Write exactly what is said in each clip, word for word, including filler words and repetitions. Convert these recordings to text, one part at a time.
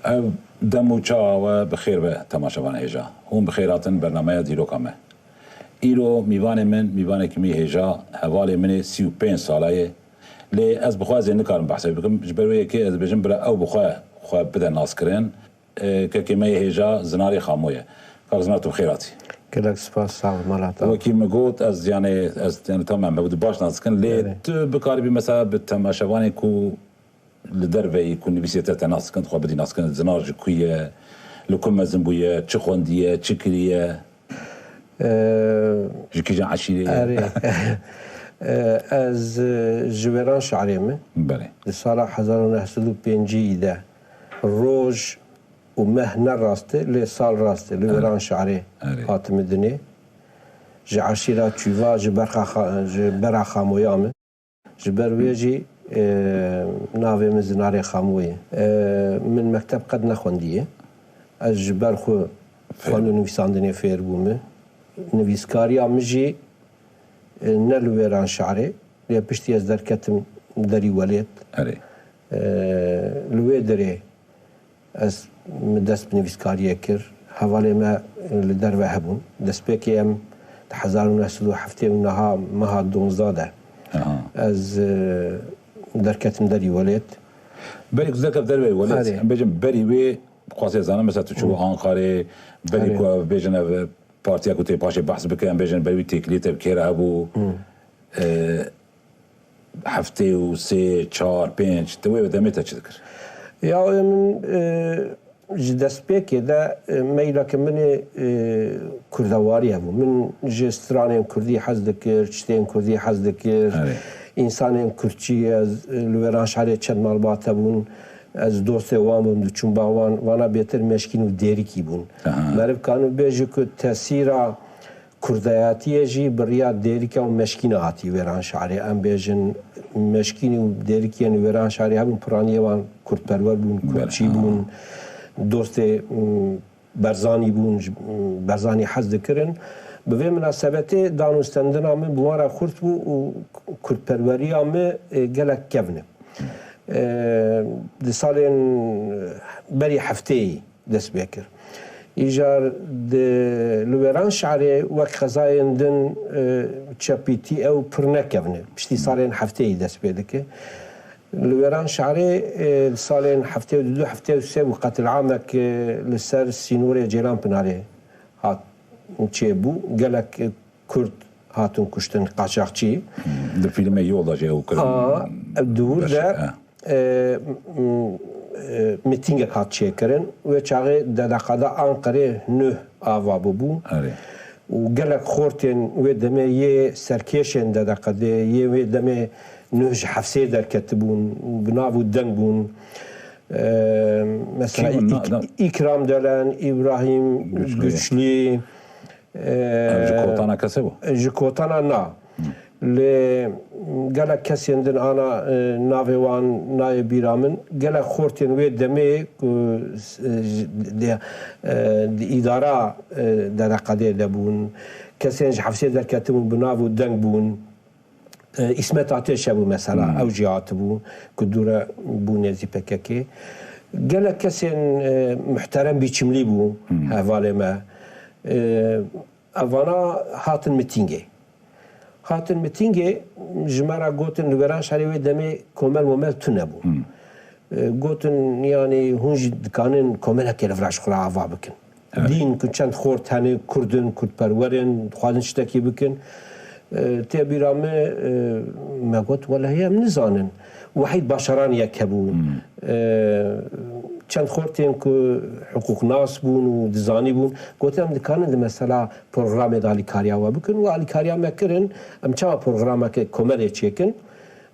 Ev dem û çawa we bi xêr be temaşevanê hêja. Hûn bi xêr hatin bernameya dîroka me. Îro mîvanê min, mîvanekî min hêja, hevalê min ê sî û pênc sala ye. Lê ez bi xwe ez ê nikarim behsê bikim. Ji ber wê yekê ez dibêjim bira ew bi xwe xwe bide naskirin. E, kekê me yê hêja Zinarê Xamo ye. Kak Zinar, tu bi xêr hatî. Gelek spas, sağ ol, mala te. Wekî min got, ez, yani, ez, yani, tamam, me tu baş nas dikin, lê Evet. tu bikaribî mesela bi temaşevanê ku li derve yî ku nivîsê te te nas dikin, xwe bidî nas dikin, Zinar ji ku ye, li ku mezin bûye, çi xwendiye, çi kiriye, Ee, ji kîjan eşîrê ye? Erê. Ee, ez, e, ji Wêranşarê me. Belê. Di sala hezar û neh sed û pêncî de roj û meh ne rast e, lê sal rast e. Li Erê. Wêranşarê Erê. hatime dinê. Ji eşîra Çûva, ji Berxa Xa-, ji Bera Xamoya me. Ji ber wê jî, e, navê min Zinarê Xamoyê. E, min mekteb qet nexwendiye. Ez ji ber xwe Fêr. xwend û nivîsandinê fêr bûme. Nivîskariya min jî, e, ne li Wêranşarê, lê piştî ez derketim derî welêt. Erê. E, li wê derê Ez min dest bi nivîskariyê kir. Hevalê me li derve hebûn. Destpêkê em di hezar û neh sed û heftê û neh meha donzdeh de Aha. ez, e, derketim derî welêt. Berî ku derkev derveyî welêt, Erê. em bêjin berî wê, dixwazê zanim, mesela tu çû Hı. Ankarê, berî Erê. ku ev bêjin ev partiya ku tê paşê behs bike, em bêjin berî wî têkiliyê te bi kê re hebû. Hı. E, heftê û sê, çar, pênc, tu wê demê te çi dikir? Ya, e, min, e, ji destpêkê de, e, meyleke min ê, e, kurdewarî hebû. Min ji stranên kurdî hez dikir, tiştên kurdî hez dikir. Erê. Însanên kurdçî, ez, e, li Wêranşarê çend malbat hebûn. Ez dostê wan bûm, diçûm ba wan, vana bêtir meşkîn û dêrikî bûn. Aha. Meriv kanû bêje ku tesîra Kurdayatiyê jî bi riya dêrika û meşkîna hatî Wêranşarê. Em bêjin meşkîn û dêrikiyên Wêranşarê hebûn, piraniyê wan kurdperwer bûn, Belê, kurdçî ha. bûn, dostê, m, Berzanî bûn, ji, m, Berzanî hez dikirin. Bi vê minasebetê dan û stendina min bi wan re xurt bû û kurdperweriya min, e, gelek kevn e. E, di salên berî hefteyî dest pê kir. Îcar di, li Wêranşarê wek xezayên din, e, çepîtî ew pir nekevne. Piştî salên hefteyî dest pê dike. Li Wêranşarê, e, di salên heftê û du, heftê û sê bû qetilamek, e, li ser sînorê Ceylanpinarê hat çêbû. Gelek, e, Kurd hatin kuştin, qaçaxçî. Di fîlmê Yol de jî ew kirin. A, di wir Beşir, de, ha. e, m-, e, mîtîngek hat çêkirin. Wê çaxê D D Q'da Anqerê nuh ava bûbû. Erê. Û gelek xortên wê demê yê serkêşên D D Q'dê, yê wê demê nuh ji hefsê derketibûn, bi nav û deng bûn. E, mesela Kî bûn? Na-, Îk-, na- Îkram Delen, Îbrahîm Güçlü. Güçlü, Ev ji kotana kesê bû? Ji kotana na. Lê gelek kesên din ana, e, navê wan nayê bîra min. Gelek xortên wê demê ku, e, ji, de, e, di îdara, e, D D Q'dê de bûn. Kesên ji hefsê derketibûn, bi nav û deng bûn. E, Îsmet Ateş hebû mesela, Hmm. ew jî hatibû, ku dûre bû nêzî P K K. Gelek kesên, e, muhterem bîçimlî bû, Hmm. hevalê me. E, evana hatin mitîngê. Hatin mitîngê, ji me re gotin, li Wêranşarê wê demê komel momel tune bû. Hmm. E, gotin, yanî, hûn jî dikanin komelekê li vir ji xwe re ava bikin. Evet. Dîn ku çend xort hene, Kurd in, Kurdperwer in, dixwazin tiştekî bikin. E, tê bîra min, e, me got, welehî em nizanin. Wehîd Başaran yek hebû. Hmm. E, çend xortên ku hiqûqnas bûn û dizanî bûn. Got, em dikarin di mesela programê de alîkariya we bikin. Û alîkariya me kirin, em çawa programeke komelê çêkin?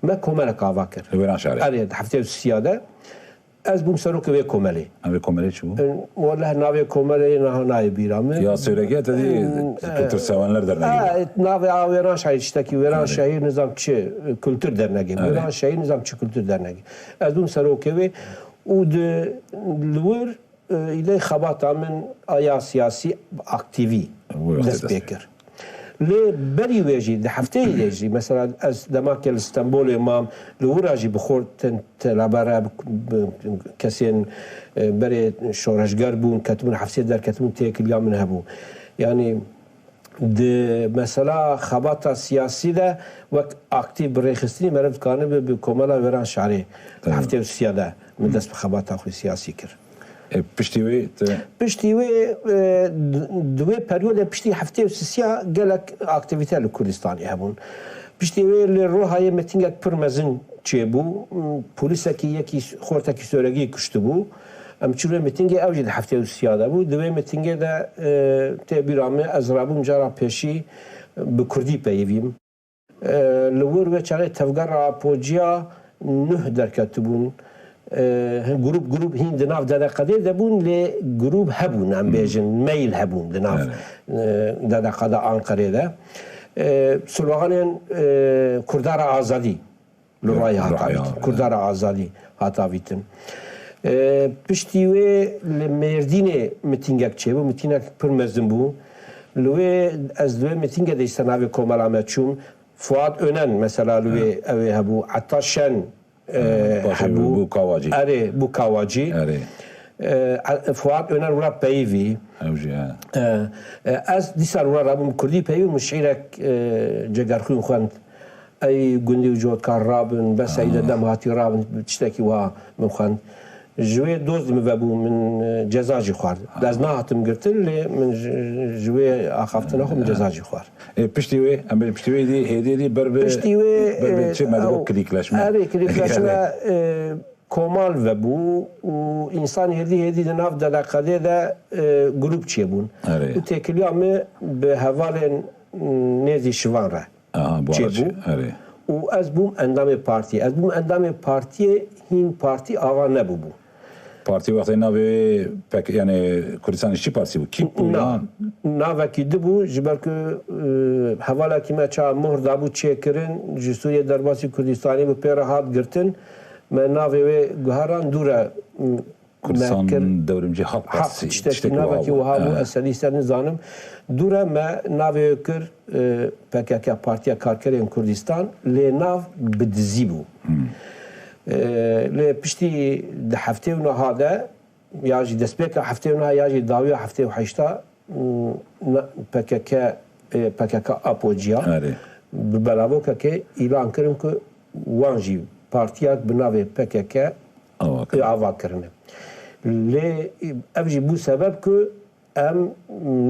Me komelek ava kir. Li Wêranşarê? Erê, di heftê û sisiya de. Ez bûm serokê wê komelê. Em vê komelê çi bû? Weleh navê komelê niha nayê bîra min. Ya Sêwrege te dî Em, Kültür Sevenler Derneği. Ha, navê a Wêranşehîr tiştekî, Wêranşehîr nizam çi, Kültür Derneği. Erê. Wêranşehîr nizam çi Kültür Derneği. Ez bûm serokê wê û di li wir, e, îlê xebata min aya siyasî aktîvî Wê wextê dest dest pê pê. kir. Lê berî wê jî, di hefteyê de jî, mesela ez dema ke li Stenbolê mam, li wira jî bi xortên telebere, bi, bi kesên, e, berê şoreşger bûn, ketibûn hefteyê derketibûn, têkiliya min hebû. Yanî di mesela xebata siyasî de wek aktîf bi rêxistinî meriv dikanibe bi Komela Wêran Şarê. Tabii. Heftê û sisiya de min dest bi xebata xwe siyasî kir. E, piştî wê te Piştî wê, e, di, di wê periyodê piştî heftê û sisiya gelek aktîvîte li Kurdistanê hebûn. Piştî wê li Rohayê mitingek pir mezin çêbû. Polîsekî yekî s-, xortekî Soregî kuştibû. Em çûn wê mitingê, ew jî di heftê û sisiya de bû. Di wê mitingê de, e, tê bîra min, ez rabûm cara pêşî bi kurdî peyivîm. E, li wir wê çaxê tevgera Apociya nuh derketibûn. E, hin grûp, grûp hîn di nav D D Q D de bûn, lê grûp hebûn, em bêjin, meyl hebûn di nav, Evet. e, D D Q D Anqerê de. E, sloganên, e, Kurdara Azadî li Li rayê hat Rayê avîtin. hat, Kurdara Azadî hat avîtin. E, piştî wê li Mêrdînê mitîngek çêbû, mitîngek pir mezin bû. Li wê ez li wê mitîngê de îşte navê komela me çûm. Fuat Önen mesela li wê Evet. ew ê hebû. Etta Şen, e, Paşê hebû. bû Kawacî. Erê, bû Kawacî. Erê. E, Fuat Önen wira peyivî. Ew jî, he. E, e, ez dîsa wira rabûm kurdî peyivî, min şîrek, e, Cegerxwîn xwend. Ey gundî û cotkar rabin, bes ey de Ah. dem hatî rabin, tiştekî wiha min xwend. Ji wê doz li min vebû, min, e, ceza jî xwar. Ez nehatim girtin, lê min ji, ji wê axaftina xwe min ceza jî xwar. Ê, piştî wê, em bê piştî wê dî, hêdî dî ber bi, Piştî wê, ber bi e, çi, me digot ew, klîkleşme. Erê, klîkleşme, Erê. e, komal vebû û însan hêdî hêdî di nav D D Q D de, e, grûp çêbûn. Erê. Û têkiliya min bi hevalên, m, nêzî şivan re Aha, bu çêbû. araçê, erê. Û ez bûm endamê partiyê. Ez bûm endamê partiyê, hîn partî ava nebûbû. Partî wextê navê wê pek, yani Kurdistan İşçi Partisi bû. Kîp bû Na, ya? navekî di bû, ji ber ku, e, hevalekî me ça mohr dabû çêkirin, ji Sûriyê derbasî Kurdistanî bû, pê re hat girtin. Me navê wê guheran dû re, m, Kurdistan me kir Devrimci Halk Haq Partisi, tiştekî tiştekî navekî wiha bû. wiha bû, Evet. ez sedî ser nizanim. Dû re me navê wê kir, e, P K K, Partiya Karkerên Kurdistan, lê nav bi dizî bû. Hmm. E, lê piştî di heftê û neha de, ya jî destpêka heftê û neha ya jî dawiya heftê û heşta, na, P K K, e, P K K Apociya Erê. bi belavokekê îlan kirin ku wan jî partiyek bi navê P K K Ava kirin. ava kirine. Lê ev jî bû sebeb ku em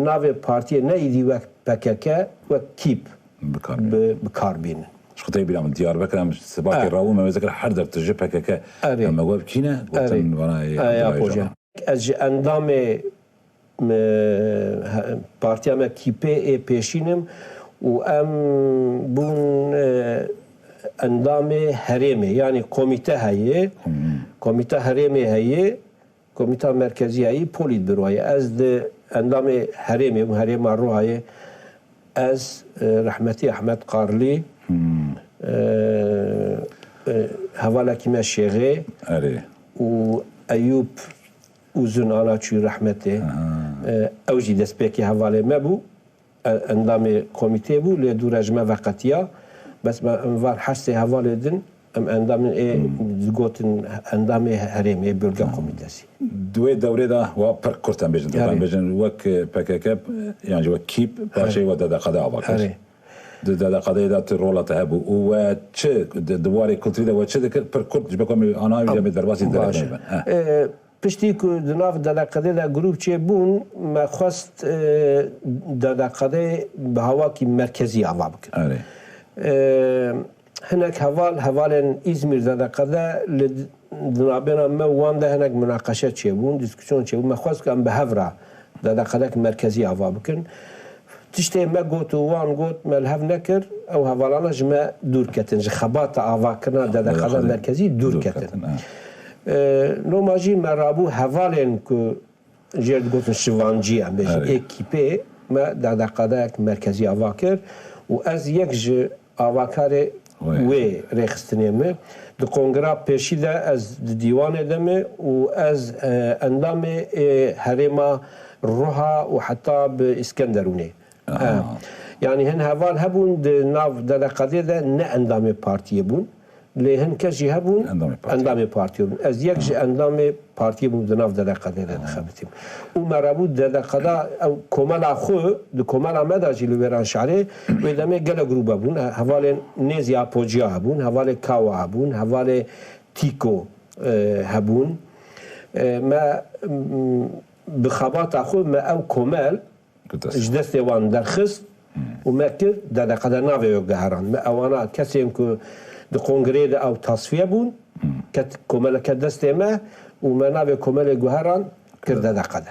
navê partiyê ne îdî wek P K K, wek kîp Bi kar bînin. bi, bi kar bînin. Ji xwe tê bîra min Diyarbekir em sibakê Eh. rabû me wê zikir her der tu ji P K K Erê. em me we bikîne, Erê. gotin vana ê Erê, Abdullah Apoca. Öcalan. Ez ji endamê, e, he-, partiya me kîpê ê pêşîn im û em bûn, e, endamê herêmê, yanî komîte heye, Hmm. komîta herêmê heye, komîta merkezî heye, polîtbüro heye. Ez di endamê herêmê bûm, herêma Rohayê. Ez, e, rehmetî Ehmed Qarlî, Hmm. e, e, hevalekî me Şêxê Erê. û Eyûp Uzun ana çûyî rehmetê. Aha. E, ew jî destpêkê hevalê me bû. E, endamê komîtê bû, lê dû re ji me veqetiya. Bes me, em van heştê hevalê din, em endamên ê Hmm. digotin endamê herêmê, bölge Hmm. komîtesi. Di wê dewrê de wa pir kurt em bêjin, Herê. em bêjin wek P K K, yan jî wek kîp, paşê Herê. we D D Q D ava kir. Herê. Di D D Q D de tu rola te hebû û we çi di, di warê kulturî de we çi dikir? Pir kurt ji ber ku em ana wî em ê derbasî Baş. derê bin. He. E, piştî ku di nav D D Q D de grûp çêbûn, me xwest, e, D D Q D bi hawakî merkezî ava bikin. Erê. E, hinek heval, hevalên Îzmîr D D Q D li, di nabêna me û wan de hinek munaqeşe çêbûn, dîskûsyon çêbûn. Me xwest ku em bi hev re D D Q D merkezî ava bikin. Tiştê me got û wan got, me li hev nekir, ew hevalana ji me dûr ketin, ji xebata avakirina D D Q D merkezî dûr ketin. Dûr ketin, ha. E, loma jî me rabû hevalên ku jê re digotin şivancî, em bêjin, Erê. ê kîpê me D D Q D merkezî ava kir û ez yek ji avakarê Wê. wê rêxistinê me. Di kongra pêşî de ez di dîwanê de me û ez, e, endamê, e, herêma Roha û heta bi Îskenderûnê. Aha. E, Yanî hin heval hebûn di nav D D Q D de ne endamê partiyê bûn. Lê hin kes jî hebûn Endamê partiyê. endamê partiyê bûn. Ez yek ji endamê partiyê bûm di nav D D Q D de dixebitîm. Û me rabû D D Q D ew komela xwe, di komela me de jî li Wêranşarê wê demê gelek grûbe bûn. Hevalên nêzî Apociya hebûn, hevalê Kawa hebûn, hevalê Tîko, e, hebûn. E, me, m, bi xebata xwe me ew komel Ku dest ji destê wan derxist û me kir D D Q D navê wê guherand. Me ewana kesên ku di kongreyê de ew tasfiye bûn, ket komele ket destê me û me navê komelê guherand kir D D Q D.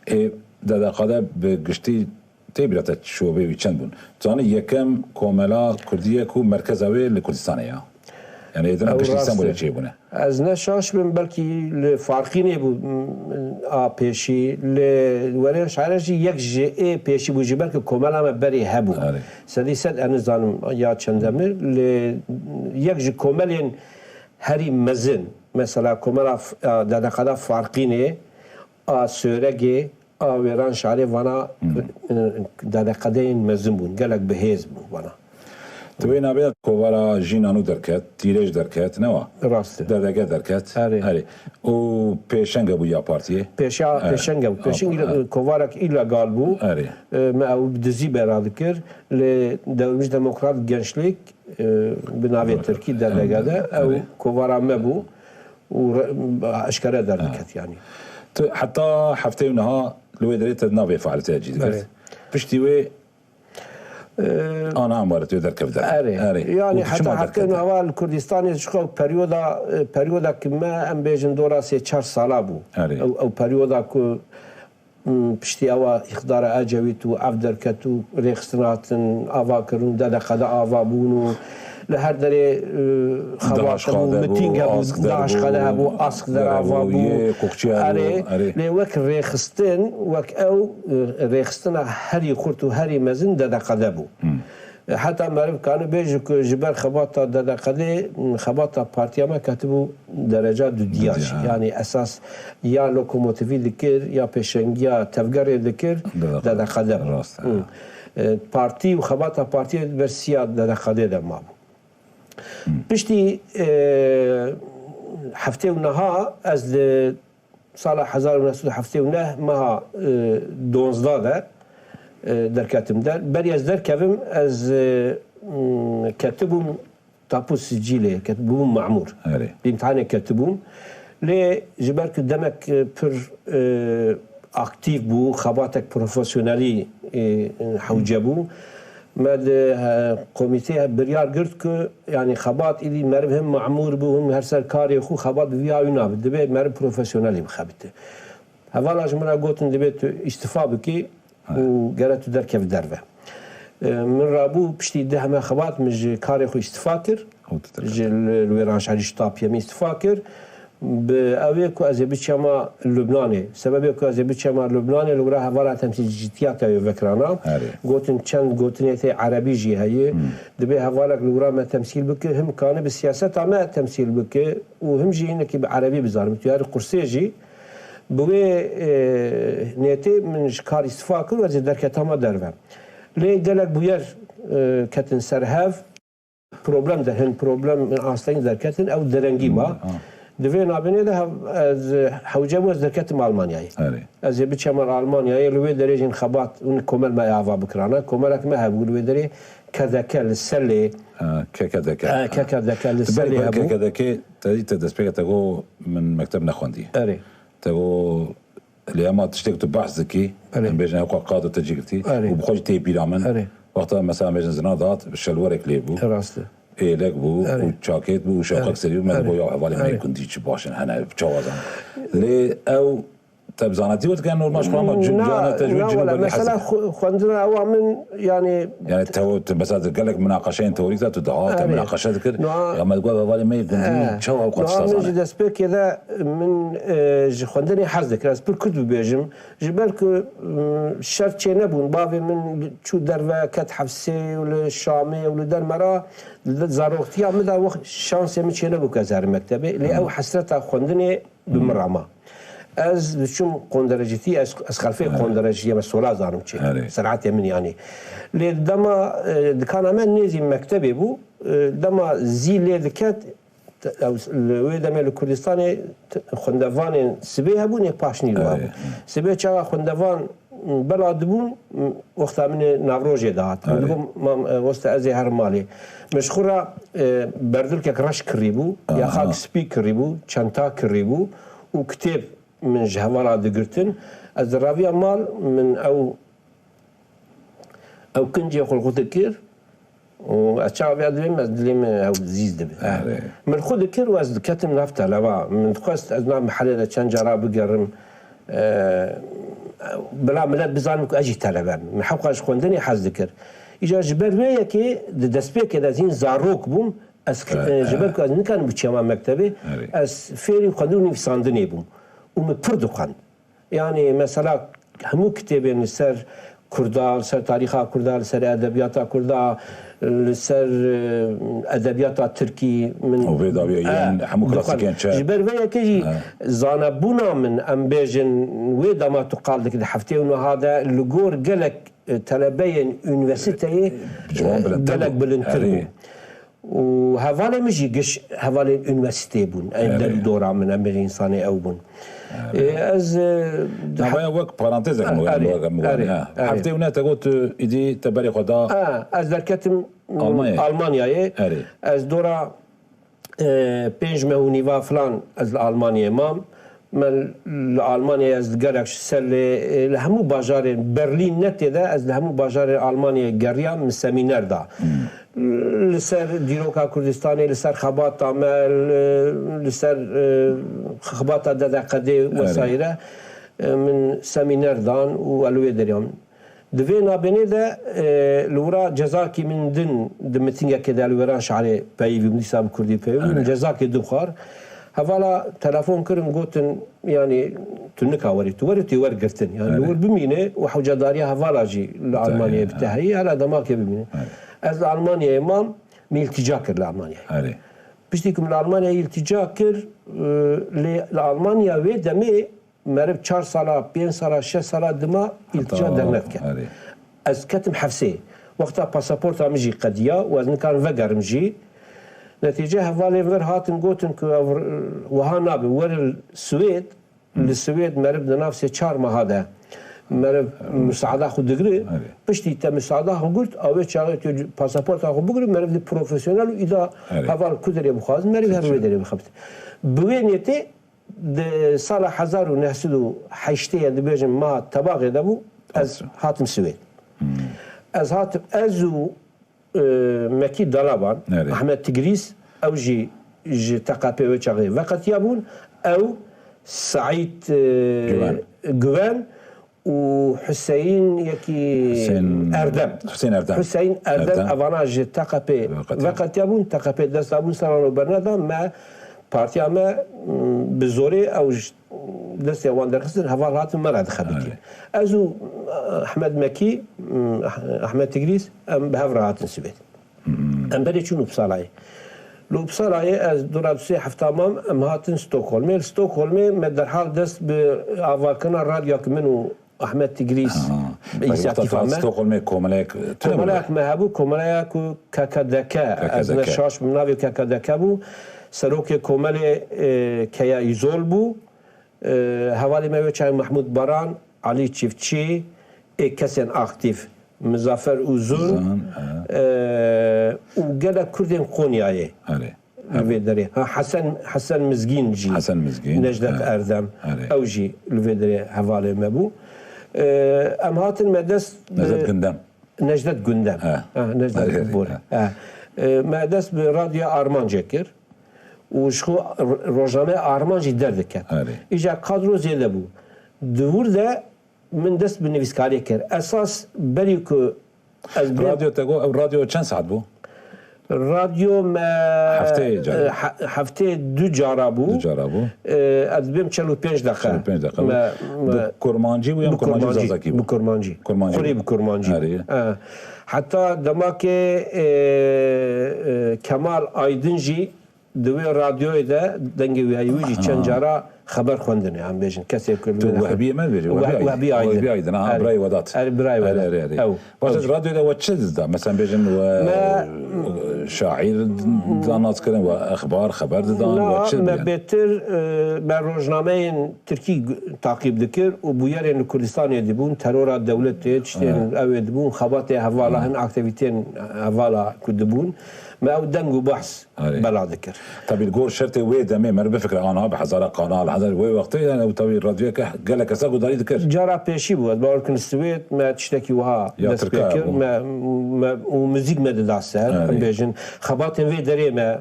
Ê, D D Q D bi giştî tê bîra te şobê wî çend bûn? Zanî yekem komela kurdî ye ku merkeza wê li Kurdistanê ya. Yani êdî Ew piştî rast Stenbolê e. çêbûne. Ez ne şaş bim, belkî li Farqînê bû, m, a pêşî, li Wêranşarê jî yek ji ê pêşî bû, ji ber ku komela me berê hebû. Erê. Sedî sed ez nizanim ya çendemir, li yek ji komelên herî mezin, mesela komela F-, a, D D Q D Farqînê, a Soregê, a Wêranşarê vana, e, D D Q D'yên mezin bûn, gelek bi hêz bûn vana. Di wê navê de kovara Jîna nû derket, Tîrêj derket, ne wa? Rast e. D D G derket. Erê. Erê. Û pêşenge bû ya partiyê? Pêşa-, Erê. pêşenge bû. Pêşeng Ap-, île-, erê. kovarek îlegal bû. Erê. E, me ew bi dizî bera dikir. Lê Dewlemiş Demokrat Gençlik, e, bi navê Tirkî D D G de, ew Erê. kovara me bû. Û re-, eşkere derdiket Ha. yani. Tu heta heftê û neha li wê derê te navê faaliyetê cî digirt. Erê. Piştî wê Ee, ana emaret wê derkev der. Erê. Erê. Yani Û tu heta çima heftê derkete? nava li Kurdistanê ji xwe peryoda, e, peryoda ki me em bêjin dora sê çar sala bû. Erê. Ew, ew peryoda ku, m, piştî ewa îqdara Ecewît û ev derket û rêxistin hatin ava kirin û D D Q D ava bûn û li her derê, e, xebat hebû, miting hebû, ask der bû, ask der ava bû. Erê, lê wek rêxistin, wek ew, e, rêxistina herî xurt û herî mezin D D Q D bû. Heta meriv kane bêje ku ji ber xebata D D Q D, xebata partiya me ketibû dereca dudiya jî. Yanî esas ya lokomotivî dikir, ya pêşengiya tevgerê dikir, D D Q D bû. Rast e. E, partî û xebata partiyê ber siya D D Q D de mabû. Piştî, e, heftê û neha ez li sala hezar û neh sed û heftê û neh meha, e, donzdeh de, e, derketim der. Berî ez derkevim, ez, e, m, ketibûm tapu sicîlê, ketibûm memûr. Erê. Bi îmtihanê ketibûm. Lê ji ber ku demek, e, pir, e, aktîf bû, xebatek profesyonelî, e, hewce bû. Me di, e, komîteyê biryar girt ku, yanî xebat îdî meriv him memûr bû, him her ser karê xwe xebat bi vî awî nabe. Dibe meriv profesyonelî bixebite. Hevala ji min re gotin, dibe tu îstifa bikî û gere tu derkevî derve. E, min rabû piştî deh meh xebat min ji karê xwe îstifa kir. Ji li, li Wêranşarî ji tapiyê min îstifa kir. Bi ew ê ku ez ê biçema Lubnanê. Sebebê ku ez ê biçema Lubnanê, li wira hevala temsîlcîtiya te wê vekirana. Erê. Gotin çend gotinê tê erebî jî heye. Hmm. Dibê hevalek li wira me temsîl bike, him kane bi siyaseta me temsîl bike û him jî hinekî bi erebî bizanibin. Tu yarî qursê jî bi wê, e, nêtê min ji kar îstifa kir û ez ê derketama derve. Lê gelek bûyer, e, ketin ser hev. Problem de hin, problem asteng derketin, ew derengî ma. Ha. Di vê navbênê de hev-, ez hewce bû ez derketim Almanyayê. Erê. Ez ê biçema Almanyayê, li wê derê jî xebat û komel me ava bikirana. Komelek me hebû li wê derê K D K li Selê. Ha, K K D K. E, K K D K li Selê hebû. K K D K te dî te destpêke te got min mekteb nexwendî. Erê. Te got Lê ema tiştek tu behs dikî, Erê. em bêjin ew qado te cî girtî Erê. û bi xwe jî tê bîra min. Erê. Wexta mesela em bêjin zina dihat, şelwerek lê bû. Rast e. Êlek bû Erê. û çakêt bû û şewqek Erê. serî bû. Me Erê. digot ya hevalê me Erê. yê gundî çi baş in hene, çawa zan. Lê ew te bi zanetî we dike normal ji xwe ama cin-, Na, cana te ji na, wela, mesela xwe-, xwendina ewa min, yani, Yani tew-, tu mesela di gelek minaqeşeyên teorîk de tu dihat, te Erê. minaqeşe dikir. Na. Ya me digot hevalê me yê gundî He. çawa ew qet Niha tişta min zane. ji destpêkê de min, e, ji xwendinê hez dikir. Ez pir kurt bibêjim. Ji ber ku, m, şert çê nebûn. Bavê min çû derve, ket hefsê û li Şamê û li dermera, li zaroktiya min de wext şansê min çê nebû ku ez herim mektebê. Lê ew hesreta xwendinê bi min re ma. Ez diçûm qonderecîtî, ez, ez xelfê qonderecîtî me, sola zanim çi. Erê. Serhatê min yanî. Lê dema, e, dikana me nêzî mektebê bû, e, dema zî lê diket, te-, ew, li wê demê li Kurdistanê t-, xwendevanên sibê hebûn, ê paşnî wa bû. Sibê çawa xwendevan, m, bela dibûn, m, wexta min ê navrojê dihat. Min digot, mam, e, weste ez ê herim malê. Min ji xwe re, e, berdilkek reş kirî bû, yaxak spî kirî bû, çenta kirî bû û kitêb min ji hevala digirtin. Ez diraviya mal, min ew, ew kincê xwe li xwe dikir û ez çawa viya dibêm, ez dilê min ew zîz dibe. Erê. Min xwe dikir û ez diketim nav teleba. Min dixwest ez nav mehelê de çend cara bigerim. E, bila milet bizanin ku ez jî telebe me. Min hewqa ji xwendinê hez dikir. Îcar ji ber wê yekê di destpêkê de ez hîn zarok bûm, ez, e, ji ber ku ez nikarim biçiyama mektebê, ez fêrî xwendin û nivîsandinê bûm. Û min pir dixwend. Yanî mesela hemû kitêbên li ser Kurda, li ser tarîxa Kurda, li ser edebiyata Kurda, li ser, e, edebiyata Tirkî min Û vê dawiyê yên hemû klasikên çe. Ji ber vê yekê jî zanebûna min, em bêjin, wê dema tu qal dikî di heftê û niha de li gor gelek, e, telebeyên unîversîteyê, Ji wan e, bilind gelek bû. Bilindtir Erê. Bû. Û hevalê min jî giş hevalên unîversîteyê bûn. Ên der û dora min, em bêjin, însanê ew bûn. Ê, ez, e, Navaya wek parantezek mi were, erê, mi were, erê, ha. Erê. Heftê û neh te got, tu îdî te berê xwe da. Ha, ez derketim, m, Almanyayê. Almanyayê. Erê. Ez dora, e, pênc meh û nîva filan ez li Almanyayê mam. Me li Almanyayê ez gelek ji ser lê, e, li hemû bajarên Berlîn ne tê de, ez li hemû bajarên Almanyayê geriyam, min semîner da. Li ser dîroka Kurdistanê, li ser xebata me, li, li ser, e, xebata D D Q D Erê. Wesaîre, e, min semîner dan û ez li wê deriyam. Di vê nabênê de, e, li wira cezakî min din di mitîngekê de li wêran şarê peyivî bûm, dîsa bi kurdî peyivî bûm, Erê. Cezakê dixwar. Hevala telefon kirin, gotin, yanî, tu nika werî, tu werî, tu yê wergirtin. Yanî, li Erê. wir bimîne û hewcedariya hevala jî li Almanyayê bi te heyî, hela demakê bimîne. Erê. Ez li Almanyayê mam, min îltîca kir li Almanyayê. Erê. Piştî ku min li Almanyayê îltîca kir, e, lê li Almanya wê demê meriv çar sala, pênc sala, şeş sala dima îltîca dernediket. Erê. Ez ketim hefsê. Wexta pasaporta min jî qediya û ez nikarim vegerim jî. Netîce hevalên vir hatin gotin ku ev wiha nabe, werin Swêd, li Swêd meriv di nav sê çar meha de meriv musaada xwe digire. Erê. Piştî te musaada xwe girt, a wê çaxê tu pasaporta xwe bigire, meriv di profesyonel û îda Erê. heval ku derê bixwazin, meriv her wê derê bixebit. Bi wê niyetê Di sala hezar û neh sed û heştê ye, dibêjin meha Tebaxê de bû, ez Aferin. hatim Swêd. Hmm. Ez hatim, ez û, e, Mekî Dalaban, Nerê? Ahmet Tigrîs, ew jî ji T K P wê çaxê veqetiya bûn. Ew, Seîd, e, Güven. Güven û Huseyîn yekî Huseyîn, Erdem. Huseyîn Erdem. Huseyîn Erdem, Erdem. Evana ji T K P Veqetiya. veqetiya bûn, T K P dest da bûn, ser wan û berneda me, partiya me, m, bi zorê ew ji destê wan derxistin, heval hatin me re dixebitî. Erê. Ez û, e, Ehmed Mekî, m, Eh-, Ehmed Tigrîs, em bi hev re hatin Swêd. Hmm. Em berê çûn Uppsalayê. Li Uppsalayê ez dora du sê hefta mam, em hatin Stockholmê. Li Stockholmê me derhal dest bi avarkirina radyoya ki min û Ahmet Tigrîs Ha. bi Belki înisiyatif wexta me. Stockholmê komeleyek tune bû. Komeleyek me hebû, komeleya ku K K D K, ez K K D K. ne şaş bim, navê K K D K bû. Serokê komelê, e, Keya Îzol bû. E, hevalê me wê çaxê Mahmûd Baran, Alî Çiftçî, ê kesên aktîf, Mizafer Uzun, Uzun, ha. e, û gelek Kurdên Qonyayê. Erê. Li vê derê. Ha, Hesen, Hesen Mizgîn jî. Hesen Mizgîn, Necdet ha. Erdem. Erê. Ew jî li vê derê hevalê me bû. E, em hatin me dest bi Necdet Gündem. Necdet Gündem. Ha. Ha, Necdet Erê, Gündem. ha. Ha. E, me dest bi Radyoya Armancê kir. Û ji xwe ro-, rojnameya Armancî derdiket. Erê. Îcar kadro zêde bû. Di wir de min dest bi nivîskariyê kir. Esas berî ku ez bêm Radyo te got, ew radyo çend saet bû? Radyo me Hefteyê cara. e, he-, hefteyê du cara bû. Du cara bû. E, ez dibêm çel û pênc deqe. Çel û pênc deqe bû. Me, me Bi kurmancî bû yan bi kurmancî, kurmancî zazakî bû? bi kurmancî. Kurmancî. Xurî bi kurmancî. Erê. E, heta demakê, e, e, Kemal Aydin jî Di wê radyoyê de dengê wî heye, wî jî çend cara xeber xwendine, em bêjin. Kesê ku Tu Wehbiyê me dibêjî? Wehbiyê Aydin. Wehbiyê Aydin, ha, birayê Vedat. Erê, birayê Vedat. Erê, erê, erê. Ew, Başa ew. Radyoyê de we çi dida? Mesela bêjin we şaîr da naskirin, we exbar, xeber didan, we çi didan? Me bêtir, e, me rojnameyên tirkî gu-, taqîb dikir û bûyerên li Kurdistanê dibûn, terora dewletê, tiştên ew ê dibûn, xebatê hevala hin, aktîvîteyên hevala ku dibûn. Me ew deng û behs bela dikir. Tabî li gor şertê wê demê, meriv bifikire, anha bi hezara kanal, hezar wê wextê, yani ew tabî radyoyeke gelek kesa guhdarî dikir. Cara pêşî bû, ez bawer dikim Swêd me tiştekî wiha dest pê kir, me, me, û muzîk me dida ser, em bêjin, xebatên vê derê me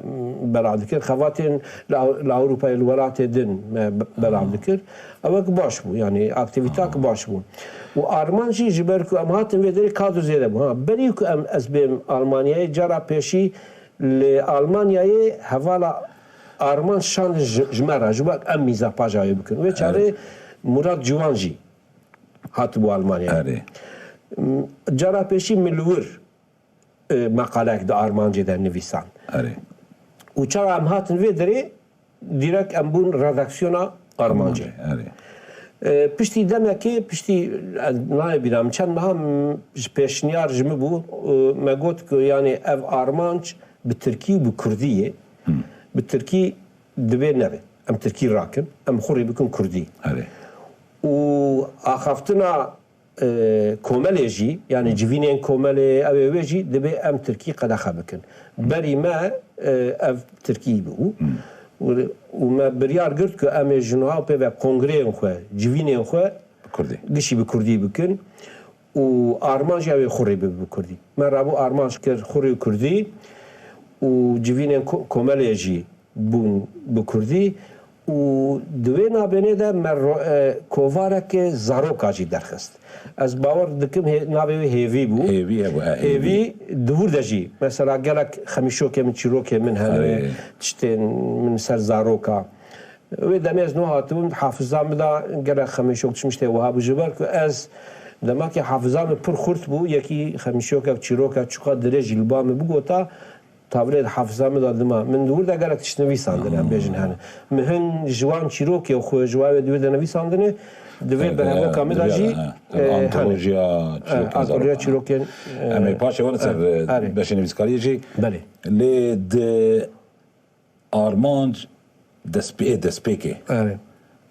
bela dikir, xebatên li Ew-, li Ewropayê, li welatê din me be-, belav dikir. Ewek baş bû, yani aktîvîtak baş bû. Û armanc jî ji ber ku em hatin vê derê kadro zêde bû. Ha, berî ku em, ez bêm Almanyayê, cara pêşî li Almanyayê hevala armanc şandin ji, ji me re, ji bo em mîza paja wê bikin. Wê çaxê Murat Ciwan jî hatibû Almanyayê. Cara pêşî min li wir, e, meqaleyek di armancê de nivîsand. Û çawa em hatin vê derê, dîrek em bûn redaksiyona armancê. Erê. E, piştî demekê, piştî, ez nayê bîra min, çend meha m-, ji pêşniyar ji min bû, e, me got ku, yani, ev armanc bi tirkî û bi kurdî ye. Bi tirkî divê nebe. Em tirkî rakin, em xwe rê bikin kurdî. Û axaftina e, komelê jî, yani civînên komelê, ew ê wê jî dibê em tirkî qedexe bikin. Berî me, e, ev tirkî bû. Û, û me biryar girt ku em ê ji niha pê ve kongreyên xwe, civînên xwe gişî bi kurdî bikin û armanc ew ê xurê bibe bi kurdî. Me rabû armanc kir xurê kurdî û civînên ko-, komelê jî bûn bi kurdî û di wê nabênê de me ro-, e, kovareke zaroka jî derxist. Ez bawer dikim hê-, navê wê Hêvî bû. Hêvî hebû, he, Hêvî. Hêvî di wir de jî. Mesela gelek xemîşokê min, çîrokê min hene, tiştên min ser zaroka. Wê demê ez nû hatibûm, hafiza min de gelek xemîşok tiştê wiha bû. Ji ber ku ez demekê hafiza min pir xurt bû, yekî xemîşokek, çîrokek çiqa dirêj jî li ba min bigota, Tavlê di hafiza min de dima. Min di wir de gelek tişt nivîsandine, em bêjin hene. Min hin ji wan çîrokê xwe ji wan wê di wir de nivîsandine, di vê berhevoka min de jî, e, hene. Antolojiya çîrokên, antolojiya çîrokên, e, em ê paşê werin ser, e, beşê nivîskariyê jî. Belê. Lê di armanc destpê-, destpêkê. Erê.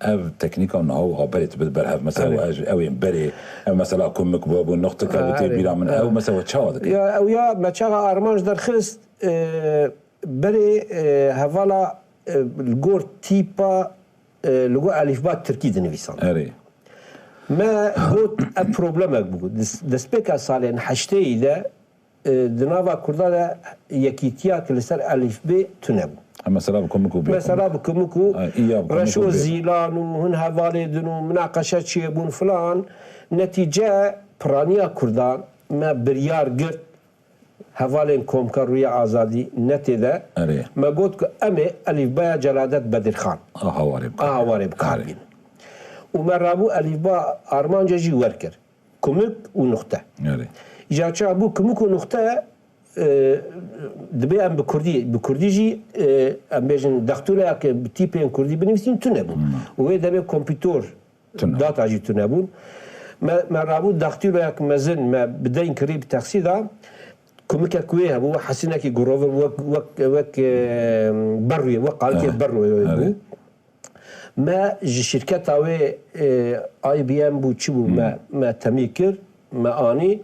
Ev teknîka niha û berê tu bide berhev. Mesela ew, ew ên berê, ev mesela kumik bû, bû nuqtike bû tê bîra min. Ew mesela çawa dike? Ya, ew ya, me çaxa armanc derxist, e, berê, e, hevala, e, li gor tîpa, e, li gor elîfba tirkî dinivîsan. Erê. Me got, ev problemek bû. Des-, destpêka salên heşteyî de e, di nava Kurda de yekîtiya ki li ser elîfbê tune bû. Ha, mesela bi kumik û bê. Mesela bi kumik û, ha, î ya bi kumik û bê. Reşo Zîlan û hin hevalê din û minaqeşe çêbûn filan. Netîce piraniya Kurdan me biryar girt hevalên Komkarûya Azadî netê de. Erê. Me got ku em ê elîfbaya Celadet Bedirxan a hawarê bikar bînin. Û me rabû elîfba armanca jî werkir. Kumik û nuxte. Erê. Îja çawa bû kumik û nuxte, e, dibê em bi kurdî, bi kurdî jî, e, em bêjin dextûreyeke bi tîpên kurdî binivîsîn tune bû. Hmm. Û wê demê kompîtor data jî tune bûn. Me, me rabû dextûreyek mezin me bi deyn kirî bi taksî da. Kumikek wê hebû, wek hesînekî gurovir, wek, wek, wek, e, berrûyê, wek qalikê berrûyê bû. Me ji şîrketa wê, e, I B M bû, çi bû, me, me temî kir, me anî,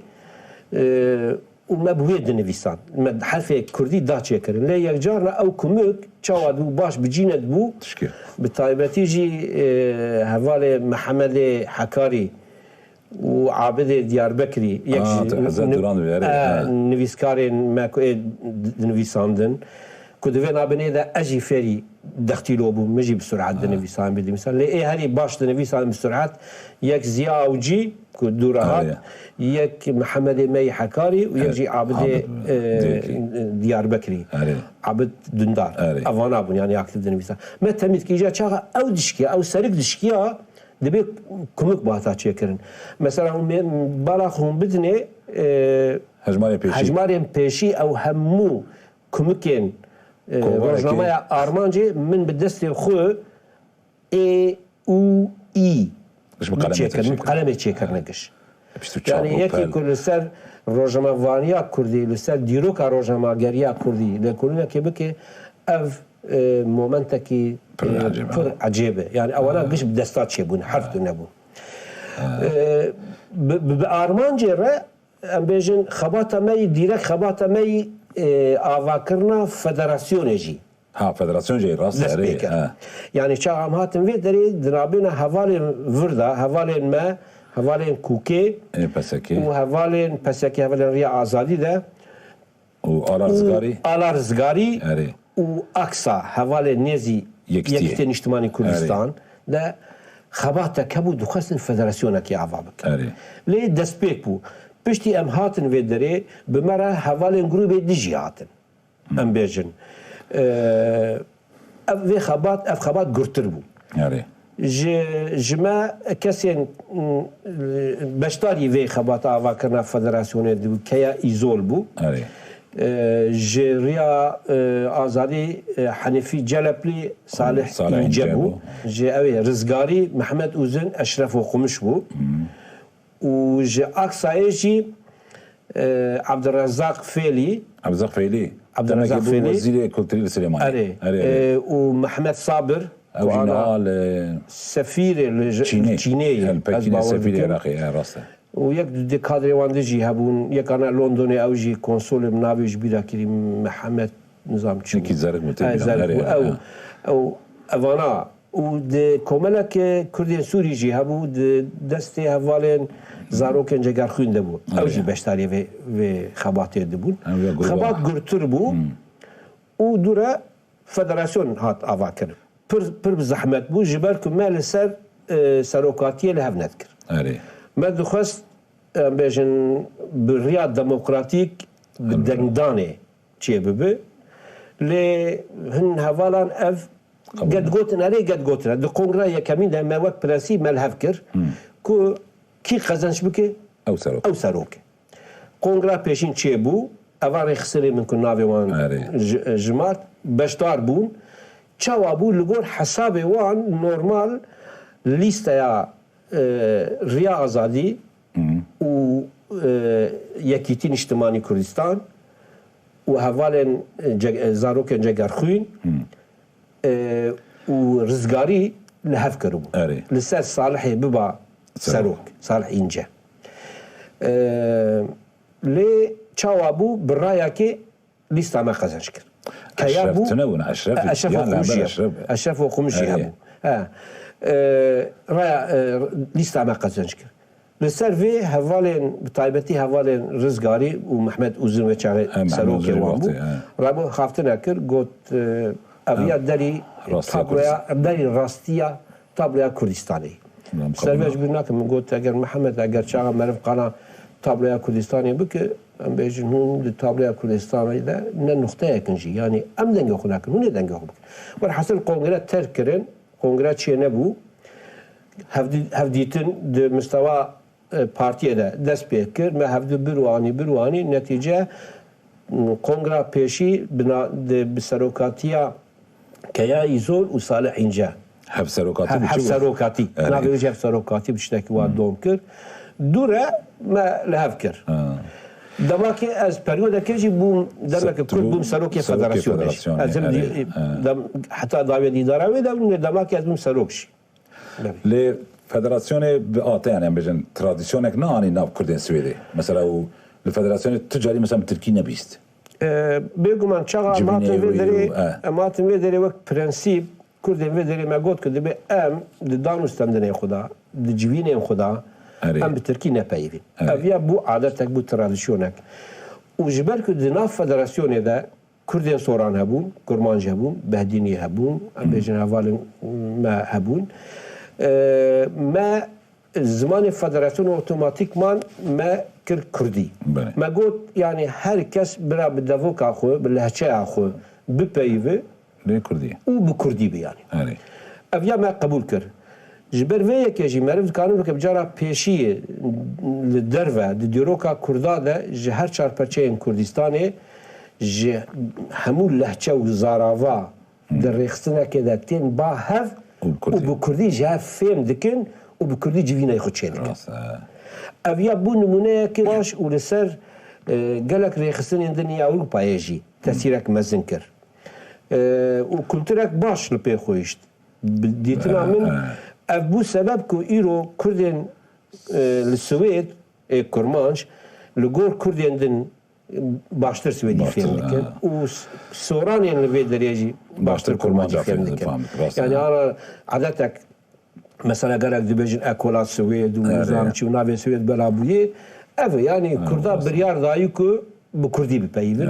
e, û me bi wê dinivîsan. Me herfê kurdî da çêkirin. Lê yekcarna ew kumik çawa dibû, baş bi cî nedibû. Tişkê. Bi taybetî jî, e, hevalê Mehemedê Hekarî, û Abidê Diyarbekirî, yek ji nivîskarên me ku ê dinivîsandin, ku di vê nabênê de ez jî fêrî dextîlo bûm, min jî bi surhet dinivîsand, bidinivîsand. Lê ê herî baş dinivîsand bi surhet, yek Ziya Awcî, ku dû re hat, yek Mihemedê me yê Hekarî û yek jî Abidê, e, Diyarbekirî. Abid Dundar. Evana bûn, yanî aktîf dinivîsan. Me temî dikir, îca çaxa ew dişkiya, ew serik dişkiya, Dibê kumik bata çêkirin. Mesela hûn bê-, bala xwe hûn bidinê, e, hejmarên pêşî, hejmarên pêşî ew hemû kumikên E, Kovareke- Rojnameya Armancê min bi destê xwe ê û î Giş bi min qalemê çêkir, min bi çêkir. Qalemê çêkirine giş. Bîst û çar Yani rûpel. Yekî ku li ser rojnamevaniya kurdî, li ser dîroka rojnamegeriya kurdî lêkolînekê bike, ev, e, momentekî, Pir e, ecêb e. Pir ecêb e. Yani ewana giş bi desta çêbûn, herf tu nebûn. E, bi, bi, bi armancê re, em bêjin, xebata me yî, dîrek xebata me yî, e, avakirina federasyonê jî. Ha, federasyon jî rast dest pê kir. Yani çaxa em hatin vê derê di nabêna hevalên vir de, hevalên me, hevalên Kûkê Ê, P S K. Û hevalên P S K, hevalên Riya Azadî de Û Ala Rizgarî? Ala Rizgarî Erê. Û aksa hevalên nêzî Yekîtiyê. Yekîtiyê Niştimanî Kurdistan Erê. De xebatek hebû, dixwestin federasyonekê ava bikin. Erê. Lê destpêk bû. Piştî em hatin vê derê, bi me re hevalên grûbê dijî hatin. Em bêjin. Eee, ev, vê xebat, ev xebat gurtir bû. Erê. Ji, ji me kesên, m, beşdarî vê xebata avakirina federasyonê dibû, Keya Îzol bû. Erê. Eee, ji riya, eee, Azadî, eee, Henîfî Celeplî, Salih Salih Înce İnce bû. Bû. Ji ew ê Rizgarî Mehmet Uzun, Eşref Oxumuş bû. Û ji Aksayê jî, e, Abdurrezzaq Fêlî. Abdurrezzaq Fêlî. Abdurrezzaq Demek ki bu Fêlî. Wezîrê Kulturî li Silêmaniyê. Erê. Erê, erê. E, û Mehmet Sabir, Ew ku jî ana niha li sefîrê li j-, Çînê. Çînê ye. El Pekînê, ez bawer sefîrê dikim. Iraqê ye, rast e. Û yek di kadrê wan de jî hebûn, yek ana Londonê, ew jî konsolê min navê ji bîra kirî, Mehmet nizam çi bû. Yekî Zerik bû, tê Ay, bîra min. Zerik Erê, bû. Erê, Ew, ha. Ew, evana Û di komeleke Kurdên Sûrî jî hebû, di destê hevalên zarokên cegerxwîn de bû. Ew Erê. Jî beşdarî vê, vê xebatê dibûn. Ew ya gruba. Xebat gurtir bû Hmm. û dûre federasyon hat avakirin. Pir, pir bi zehmet bû, ji ber ku me li ser, e, serokatiyê li hev nedikir. Erê. Me dixwest, em bêjin, bi riya demokratîk, bi Erê. Dengdanê çêbibe. Lê hin hevalan ev Qebûl. Get gotin, erê, get gotin. Di kongra yekemîn de me wek prensîp me li hev kir Hmm. ku kî qezenç bike, Ew serok. Ew serok e. Kongra pêşîn çêbû, eva rêxistinê min ku navê wan Erê. ji-, jimart, beşdar bûn. Çawa bû? Li gor hesabê wan normal lîsteya, e, Riya Azadî Hı hı. û, e, Yekîtî Niştimanî Kurdistan û hevalên, e, ce-, e, zarokên cegerxwîn, Hı. e, û Rizgarî li hev kiribû. Erê. Li ser Salihê biba Serok. Serok, Salih Înce. E, lê çawa bû? Bi rayekê lîsta me qezenc kir. Keya Eşref bû, tune bûne, Eşref E, Eşref yan Oxumuşî lehber hebû. Eşref. Eşref Oxumuşî Erê. Hebû. He. E, raya, e, lîsta me qezenc kir. Li ser vê hevalên, bi taybetî hevalên Rizgarî û Mehmet Uzun ve çaxê He, Mehmet serokê Uzun wan bû. Wextê, he. Rabû xaftine kir, got, e, ev ya Ev derî rastî ya tabloya, Kurdistan. Derî rastiya tabloya Kurdistanê. Em Serve qebûl ji bîr nakim, min got, eger Mihemed, eger çaxa meriv qala tabloya Kurdistanê bike, em bêjin hûn di tabloya Kurdistanê de ne nuxteyek in jî. Yanî em dengê xwe nakin, hûn ê dengê xwe bikin. Werhasil kongre terk kirin, kongre çênebû. Hevdî-, hevdîtin di mistewa, e, partiyê de dest pê kir. Me hevdu bir û anî, bir û anî. Netîce, m, kongra pêşî bi na-, di, bi serokatiya Keya Îzol û Salih Înce. Hevserokatî He-, bû, çi bû? Hevserokatî. Evet. Navê wê jî hevserokatî bi tiştekî wa Hmm. dom kir. Dû re me li hev kir. Ha. Demakê ez periyodekê jî bûm, demeke Se-, tu kurt bû bûm serokê serokê federasyonê jî. Federasyonê, Ez im evet, di-, ha. dem-, heta dawiyê dîdara wê de bûm, lê demakê ez bûm serok jî. Belê. Lê federasyonê bi ate, yani em bêjin, tradisyonek neanî nav Kurdên Swêdê. Mesela û li federasyonê tu carî mesela bi tirkî nebîst. E, bêguman çaxa em hatin vê Civînê derê, wî û, e. em hatin vê derê wek prensîp, Kurdên vê derê me got ku dibe em di dan û stendinên xwe de, di civînên xwe de, Erê. em bi tirkî nepeyivîn. Erê. Ev ya bû adetek, bû tradisyonek. Û ji ber ku di nav federasyonê de Kurdên Soran hebûn, Kurmanc hebûn, Behdînî hebûn, em Hmm. bêjin hevalên me hebûn. E, me zimanê federasyonê otomatîkman me kir kurdî. Belê. Me got, yanî her kes bira bi devoka xwe, bi lehçeya xwe bipeyive Lê kurdî. û bi kurdî be yanî. Erê. Ev ya me qebûl kir. Ji ber vê yekê jî meriv dikarin bike bi cara pêşiyê li derve, di dîroka kurda de ji her çar perçeyên Kurdistanê ji hemû lehçe û zarava di rêxistinekê de tên ba hev û bi kurdî ji hev fêm dikin û bi kurdî civîneyê xwe çêdikin. Ev ya bû nimûneyeke baş û li ser, e, gelek rêxistinên din ya Ewropayê jî tesîrek mezin kir. E, û kulturek baş li pê xwişt. Bi dîtina min, ev bû sebeb ku îro Kurdên, e, li Swêd, ê Kurmanc, li gor Kurdên din baştir Swêdî fêm dikin û s-, soranên li vê derê jî baştir Kurmancî fêm dikin. Yanî ana edetek, mesela gelek dibêjin ekola Swêd û nizam çi û navê Swêd bela bûyê. Ev e, yanî Kurda biryar dayî ku bi Kurdî bipeyivin,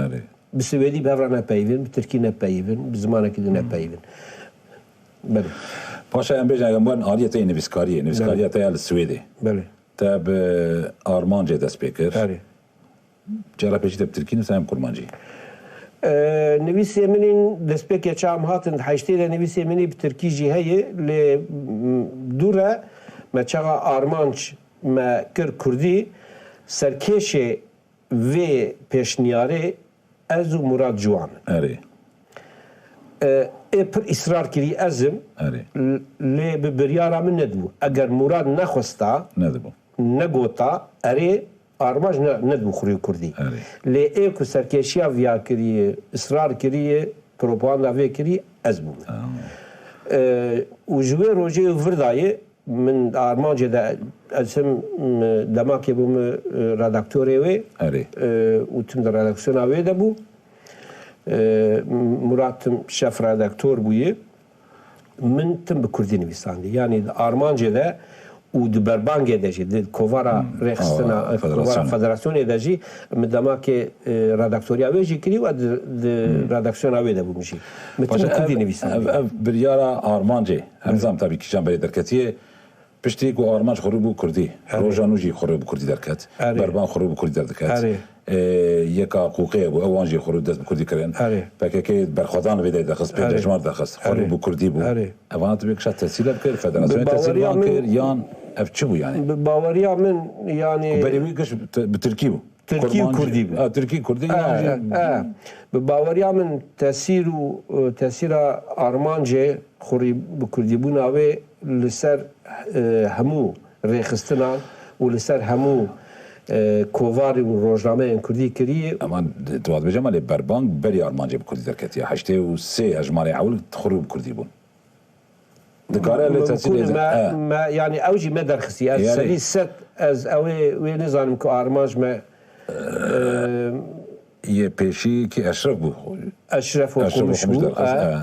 bi Swêdî bi hev re nepeyivin, bi Tirkî nepeyivin, bi zimanekî din nepeyivin. Belê. Paşa em bêjin, eger em werin aliyê te yê nivîskariyê, nivîskariya te ya li Swêdê. Belê. Te bi armancê dest pê kir. Erê. Cara pêşî te bi tirkî nivîsa em kurmancî? E, nivîsê min în destpêkê çawa em hatin di heştê de nivîsê min ê bi tirkî jî heye, lê, m, dû re me çaxa armanc me kir kurdî, serkêşê vê pêşniyarê ez û Murad Ciwan in. Erê. E, ê pir îsrar kirî ez im, Erê. l-, lê bi biryara min nedibû. Eger Murad nexwesta, Nedibû. negota, erê, armanc ne, nedibû xurî û kurdî. Erê. Lê ê ku serkêşiya viya kiriye, israr kiriye, propaganda vê kirî, ez bûme. Tamam. E, û ji wê rojê û vir dayê, min armancê de, ez him, m-, demakê bûme, e, redaktorê wê. Erê. E, û tim di redaksiyona wê de bû. E, Murat tim şef redaktor bûye. Min tim bi kurdî nivîsandî. Yanî di armancê de û di berbangê de jî, di kovara Hmm. rêxistina, Aa, kovara federasyonê. federasyonê de jî min demakê, e, redaktoriya wê jî kirî û ez di, di Hmm. redaksiyona wê de bûm jî. Min tim Paşa bi kurdî ev, nivîsandî. ev, ev biryara armancê, em Erê. zam tabî kîjan berê derketiye, piştî ku armanc xwe rû bû kurdî, Erê. roja nû jî xwe rû bi kurdî derket, Erê. berban xwe rû bi kurdî derdiket. Erê. E, yeka Qûqê bû, ew wan jî xwe rû dest bi kurdî kirin. Erê. P K K berxwedan li vê derê dixist, pê Erê. hejmar dixist, xwe rû Erê. bi kurdî bû. Erê. Evana tu bê kişa tesîr ev kir, federasyonê Bi tesîr baweriya van min kir, yan ev çi bû yani? Bi baweriya min yani Ku berê wî giş bi, bi tirkî bû. Tirkî û Kurmancî. kurdî bû. Ha, tirkî, kurdî, E, yan jî e. Bi baweriya min tesîr û, e, tesîra armancê xurî bi kurdîbûna wê li ser, e, hemû rêxistinan û li ser hemû, e, kovar û rojnameyên kurdî kiriye. Ama tu dibêje me lê berbang berî armancê bi kurdî derketiye. Heştê û sê hejmarê ewil xurî bi kurdî bûn. Dikare lê Mimkun tesîrê e de. me, E. me, yani ew jî me derxistî. Ez Yanî serî sed, ez ew ê, wê nizanim ku armanc me, e, Yê pêşî ki Eşref bû. Eşref û Eşref û Xumuş Xumuş bû, derxist, e. e.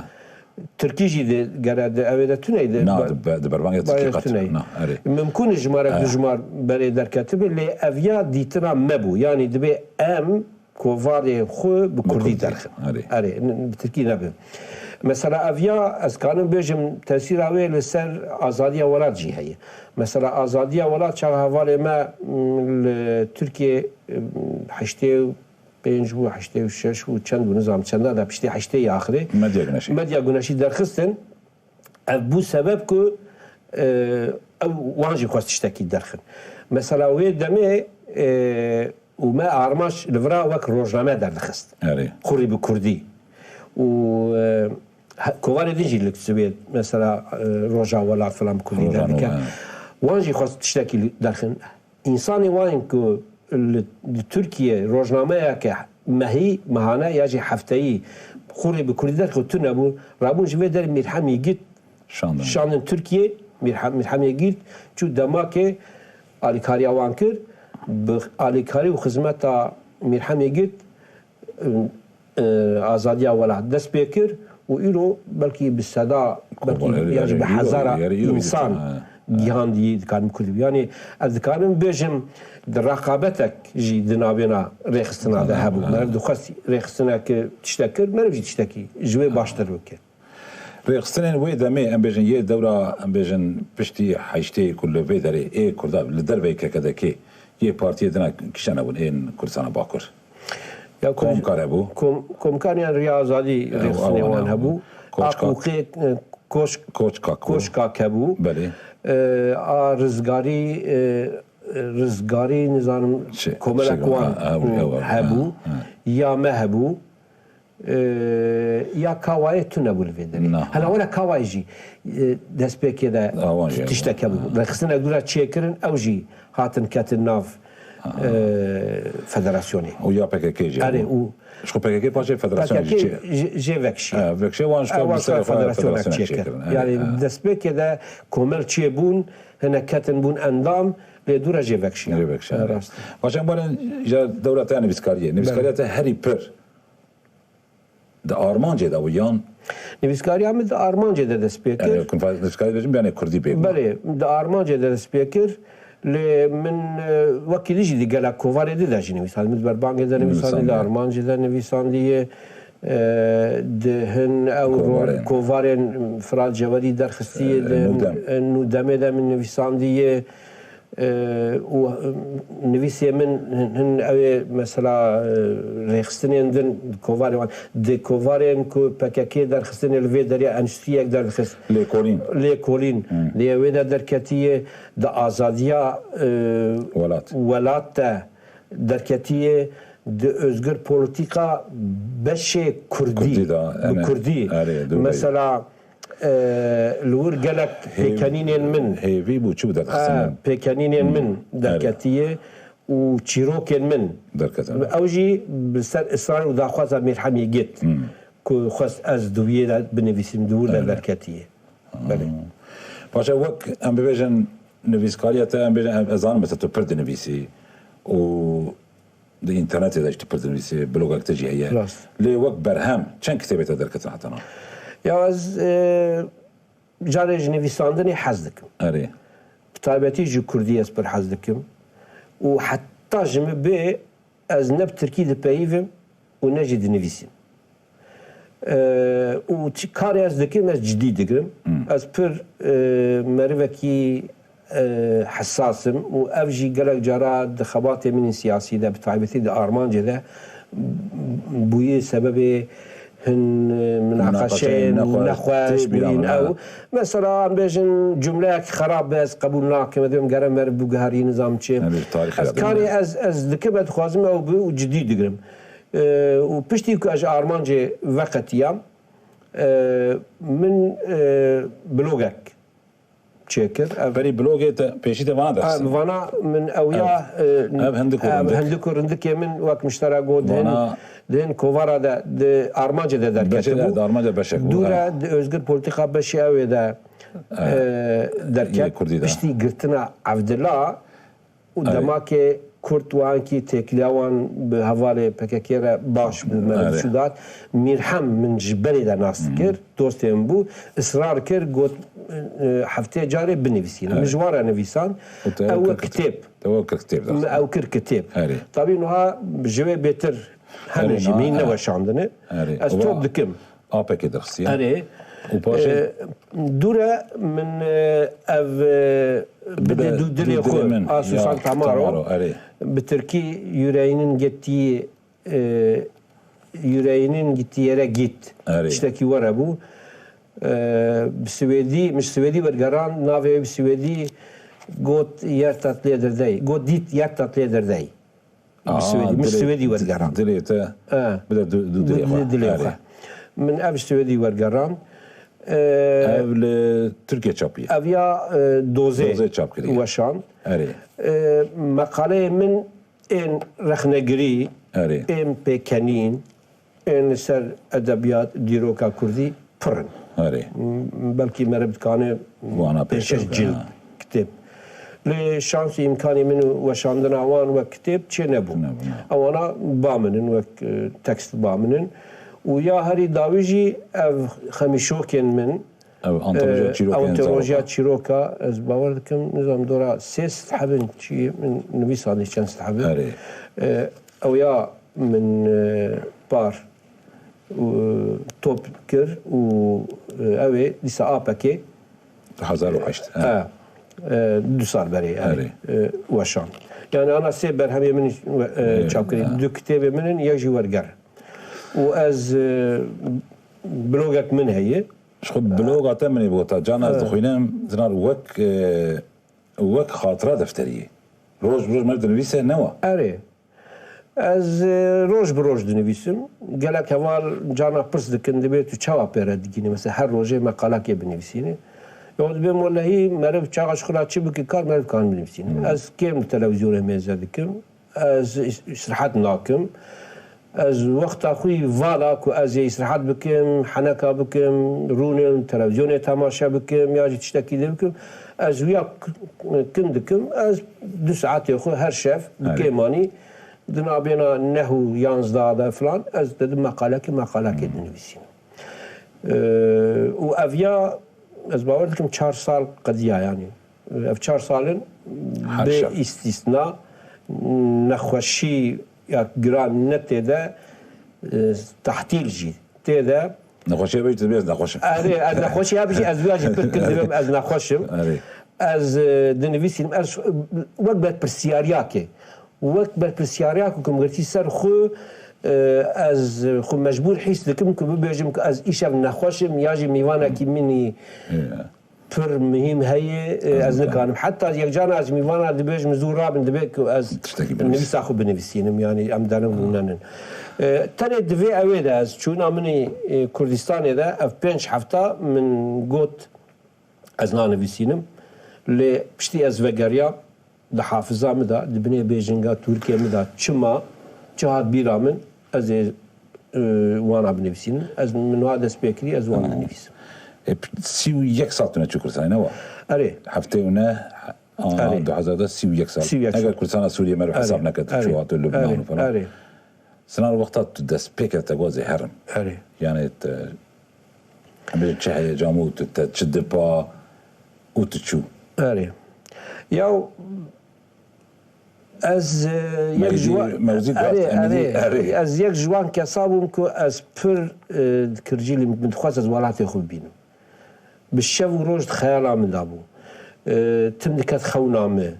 Tirkî jî de gere de ew ê de tuney de. Na, Ba-, di be-, di berbangê Tirkî bayê qet. tuney. Na, erê. Mimkun e ji ma re E. du ji mar berê derketibe, lê ev ya dîtina me bû. Yani dibê em kovarê xwe bi Bi kurdî kurdî, derxin. erê. Erê, n-, bi tirkî nebe. Mesela ev ya, ez kanim bêjim, tesîra wê li ser azadiya welat jî heye. Mesela azadiya welat çaxa hevalê me, m, li Tirkiye, m, heştê û pênc bû, heştê û şeş bû, çend bû, nizam çenda da piştî heştê ya axirê. Medya Güneşi. Medya Güneşi derxistin. Ev bû sebeb ku, e, ew wan jî xwest tiştekî derxin. Mesela wê demê, e, û me armanc li vira wek rojname derdixist. Erê. Xurî bi kurdî. Û, e, he-, kovarê din jî li Swêd, mesela, e, Roja Welat falan bi kurdî Roja derdike. Nû, he. Wan jî xwest tiştekî li derxin. Însanê wan ku li, li Tirkiye rojnameyeke mehî, mehane ya jî hefteyî xurî bi kurdî derxist tune bû. Rabûn ji vê derê Mîrhem Yigit Şandin. şandin Tirkiye, Mîrhem, Mîrhem Yigit çû demakê alîkariya wan kir. Bi alîkarî û xizmeta Mîrhem Yigit, e, azadiya welat dest pê kir û îro belkî bi seda, belkî Kovarê ya jî bi erê, hezara îro, erê, îro însan ha. gihandî, dikarim kurdî. Yani ez dikarim bêjim di reqabetek jî di navêna rêxistina de Ha, hebû. ha. Meriv dixwest rêxistinek tiştek kir, meriv jî tiştekî ji wê baştir bike. Rêxistinên wê demê, em bêjin, yê dewra, em bêjin, piştî heştê ku li vê derê ê Kurda, li derveyî K K D K, yê partiyê dina kîjan hebûn ên Kurdistana Bakur? Ya Kurd-, Komkar hebû. Kom-, Komkar yan Riya Azadî Ya, rêxistinê awan wan hebû. hebû. Koçka-, Aqûqê, e, Koç-, Koçkak bû. Koçkak hebû. Belê. E, a Rizgarî, e, Rizgarî, nizanim, Şey, Komela şey, Kwan ha, ha, ha, ha, hebû. ha, ha. Ya me hebû. e, ya Kawayê tune bû li vê derê. Niha. Hela were Kawayê jî, e, destpêkê de Awan jî, tiştek hebû. Rêxistina dû re çêkirin, ew jî hatin ketin nav, e, federasyonê. Û ya P K K jî Erê, hebû. û Ji xwe P K K paşê federasyona jî P K K çê-, jê, jê vekişiye. E, vekişiye, wan ji xwe Ewa bi ser xwe federasyona federasyona çêkir. çêkirin. Erê, Yanî erê. destpêkê de komel çêbûn, hinek ketin bûn endam, lê dû re jê vekişiye. Jê vekişiye, E, erê. rast. Paşê em werin ji dewra te ya nivîskariyê. Nivîskariya Belê. te herî pir di armancê de bû yan? Nivîskariya min di armancê de dest pê kir. Yani, kun fa-, nivîskariyê dibêjin, yani kurdî bê. Belê, di armancê de dest pê kir. Lê min, e, wekî din jî di gelek kovarê din de jî nivîsandiye. Min di berbangê de nivîsandiye, di Nivîsandiye. armancê de nivîsandiye. E, di hin ew Kovarên. rol-, kovarên Firat Cewerî derxistî, E, di hin, Nûdem. e, Nûdemê de min nivîsandiye. E, û, e, nivîsê min hin, hin ew ê mesela, e, rêxistinên din, kovarê wan, di kovarên ku P K K derxistinê li vê derê enstituyek derdixist. Lêkolîn. Lêkolîn. Hmm. Lê wê de derketiye di azadiya, e, Welat. welat de derketiye di özgür politika beşê kurdî. Kurdî de, Bi yani, kurdî. erê, dû bey. Mesela, e, li wir gelek Hêv-, pêkenînên min, hêvî bû, çi bû derxistin? e, pêkenînên Hmm. min Erê. derketiye û çîrokên min. Derketin. Ew jî bi ser israr û daxwaza Mîrhemî Git Hmm. ku xwest ez di wiyê de binivîsim, di wir de Erê. derketiye. Belê. Hmm. Paşa wek em bibêjin nivîskariya te, em bêjin, em, ez zanim mesela tu pir dinivîsî û di înternetê de jî tu pir dinivîsî, blogek te jî heye. Rast. Lê wek berhem, çend kitêbê te derketin heta niha? Ya ez, e, carê ji nivîsandinê hez dikim. Erê. Bi taybetî ji kurdî ez pir hez dikim. Û heta ji min bê ez ne bi tirkî dipeyivim û ne jî dinivîsim. E, û çi karê ez dikim, ez cidî digirim. Hmm. Ez pir, e, merivekî, e, hesas im û ev jî gelek cara di xebatê min ên siyasî de, bi taybetî di armancê de bûye sebebê hin, e, minaqeşeyên Minaqeşeyên nexweş, nexweş tê bîra bûyîn min, ew. ha. Mesela, em bêjin cumleyek xerab be, ez qebûl nakim, ez dibêm gere meriv biguherî, nizam çi. Em bêjin tarîxê Ez de karê bimîne. ez, ez dikim, ez dixwazim ew bi û cidî digirim. E, û piştî ku ez ji armancê veqetiyam, e, min, e, blogek çêkir. Ev Berî blogê te, pêşî te vana Ha, derxistin? vana min ew ya, Ev. e, Ev hindik û ev rindik. hindik û rindikê min wek min ji te re got, di hin, Vana di hin kovara de, di armancê de Beşê derketibû. de, di armanca beşek bû, Dû ha. re di özgür politika beşê ew ê de, Evet. e, derket. Yê Kurdî de. Piştî girtina Evdila û Evet. demakê Kurd wan kî têkiliya wan bi hevalê P K K re baş bû, Evet. meriv çû dat. Mîrhem min ji berê de nas dikir, dostê min bû, israr kir, got, e, heftê carê binivîsîne. Min Evet. ji wan re nivîsand. Û te Ew ew wek kir kitêb. Te ew kir kitêb de. Min ew kir kitêb. Erê. Tabî niha ji wê bêtir hene Erê, jî na, min e. neweşandine. Erê. Ez Û top va- dikim. A P K derxistiye. Erê. Û paşê E, dû re min, e, ev, e, Bide bide dû dilê dû dilê xwe, min. a Susan Ya, Tamaro. Tamaro, erê. Bi tirkî Yüreğinin gittiği, e, Yüreğinin gittiği yere git. Erê. Tiştekî were bû. E, bi swêdî, min ji swêdî wergeran, navê wê bi swêdî got Hjärtat leder dig. Got Ditt hjärta leder dig. Bi Aa, swêdî, min dilê, swêdî wergeran. dilê te E. bide du, du dilê xwe. Dilê xwe. Erê. Min ev swêdî wergeran. E, Ev li Tirkiye çapî ye. Ev ya, e, dozê Dozê çap kiriye. weşan. Erê. E, meqaleyê min ên rexnegirî, Erê. ên pêkenîn, ên li ser edebiyat, dîroka kurdî pir in. Erê. M-, belkî meriv dikane Wana pêşkêş pêşkêş bike, cild ha. kitêb. Lê şans û îmkanê min û weşandina wan wek kitêb çê nebû. Nebû, ne. Ewana ba min in, wek, e, tekst ba min in. Û ya herî dawî jî ev xemîşokên min, Ev antolojiya e, çîrokên antolojiya Zarokê. çîroka, ez bawer dikim, nizam dora sê sed hebin çi min nivîsandî çend sed hebin. Erê. E, ew ya min, e, par û top kir û, e, ew ê dîsa A P K, Hezar û heşt, e, ha. e, du sal berê, yani, Erê. e, weşan. Yani ana sê berhemê min, e, Erê, çap kirî. ha. Du kitêbê min in, yek jî werger. Û ez, e, blogek min heye. Ji xwe bloga te min ê bigota. Can ez E. dixwînim, zinar wek, e, wek xatira defteriyê. Roj bi roj meriv dinivîse ne wa. Erê. Ez, e, roj bi roj dinivîsim. Gelek heval carna pirs dikin, dibê tu çawa pê re digînî? Mesela her rojê meqalakê binivîsînî. Ya dibêm welehî meriv çaxa ji xwe re çi bike kar, meriv kan binivîsînî. Hmm. Ez kêm televîzyonê mêze dikim. Ez îs-, îsrehet nakim. Ez wexta xwe yî vala ku ez ê îsrehet bikim, heneka bikim, rûnim, televîzyonê temaşe bikim ya jî tiştekî dî bikim, ez wiya k-, kin dikim. Ez du saetê xwe her şev bi Erê. kêmanî di navbêna neh û yanzda de filan, ez dedim meqalekê, meqalekê dinivîsînim. Ee, û ev ya, ez bawer dikim çar sal qediya, yanî. Ev çar sal in Her bê şev. îstîsna, nexweşî ya giran ne tê de, e, tehtîl jî tê de. Nexweşiya bê jî tu dibê ez nexweş im. Erê, ez nexweşiya bî jî, ez wiya jî pir kin dibêm, ez nexweş im. Erê. Ez, e, dinivîsînim, ez wek berpirsiyariyakê. Wek berpirsiyariyek ku girtî ser xwe, e, ez xwe mecbûr hîs dikim ku bibêjim ku ez îşev nexweş im ya jî mîvanekî min î Ya. pir muhîm heye, e, ez Elbette. nikanim. Heta yekcana ez mîvana dibêjim zû rabin, dibê ku ez Tiştekî binivîs. nivîsa xwe binivîsînim, yanî em derin û nenin. E, tenê divê ew ê de ez çûna min î, e, Kurdistanê de ev pênc hefta min got, ez nanivîsînim, lê piştî ez vegeriyam, di hafiza min de, di binê bêjinga tûrikê min de, çima, çi hat bîra min, ez ê, e, wana binivîsînim. Ez min wiha dest pê kirî, ez wan dinivîsim. E, p-, sî û yek sal tu neçû Kurdistanê, ne wa? Erê. Heftê û neh, a, Erê. du hezar de sî û yek sal. Sî û yek sal. Eger Kurdistana Sûriyê meriv Erê. hesab neke, tu Erê. çû hate Lubnan Erê. û falan. Erê. Sinan wexta tu dest pê kir te gozê herim. Erê. Yani te, em bêjin çi heyecan û tu te çi dipa û tu çû. Erê. Ya ez, e, yek Mewzî, ji wa-, mewzî erê, guhat, em erê. erê. Ez yek ji wan kesa bûm ku ez pir, e, kircîlî min dixwest ez welatê xwe bibînim. Bi şev û roj di xeyala min de bû. E, tim diket xewna min.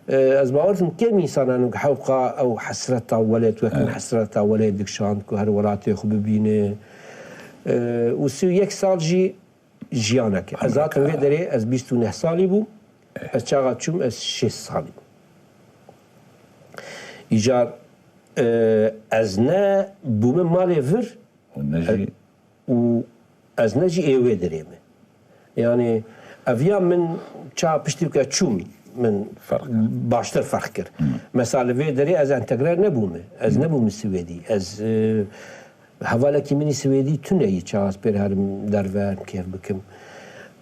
E, ez bawer dikim kêm însan hene ku hewqa ew hesreta welêt wek min Evet. hesreta welêt dikişand ku her welatê xwe bibîne. E, û sî û yek sal jî jiyanek e. Ez hatim vê derê, ez bîst û neh salî bûm. Ez çaxa çûm, ez şêst salî bûm. Îcar, e, ez ne bûme malê vir, Û ne jî û ez ne jî ê wê derê me. Yanî ev ya min ça piştî ku çûm min Ferq kir. baştir ferq kir. Hı. Mesela li vê derê ez entegre nebûme. Ez Hı. nebûme Swêdî. Ez, e, hevalekî min î Swêdî tune yî ça ez pê re herim derve, herim kêf bikim.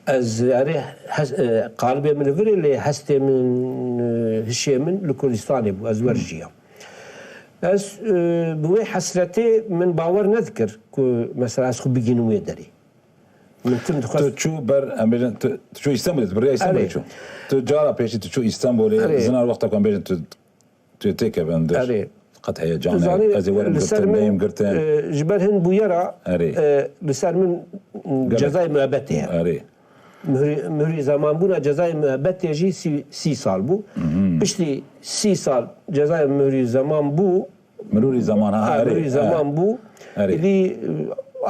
Ez erê hes-, e, qalibê min li vir e lê hestê min, e, hişê min li Kurdistanê bû. Ez wer Hı. jiyam. Ez, e, bi wê hesretê min bawer nedikir ku mesela ez xwe bigînim wê derê. Min tim dixwest Tu çû ber, em bêjin, tu, tu çû Îstanbulê, tu bi rêya Îstanbulê Erê. çû. Tu cara pêşî tu çû Îstanbulê, Erê. zinar wexta ku em bêjin tu, tu têkevin dir. Erê. Qet heyecan Tu zanî, e, ez ê werim li ser girtin, min, neyim girtin. e, ji ber hin bûyera, Erê. e, li ser min Gelek. cezayê muebetê ye. Erê. Muhrî, muhrî zemanbûna cezayê muebetê jî sî, sî sal bû. Mhm. Piştî sî sal cezayê muhrî zeman bû. Mirûrî zeman, ha, Ha, erê, mirûrî ha. zeman bû. Erê. Îdî, e,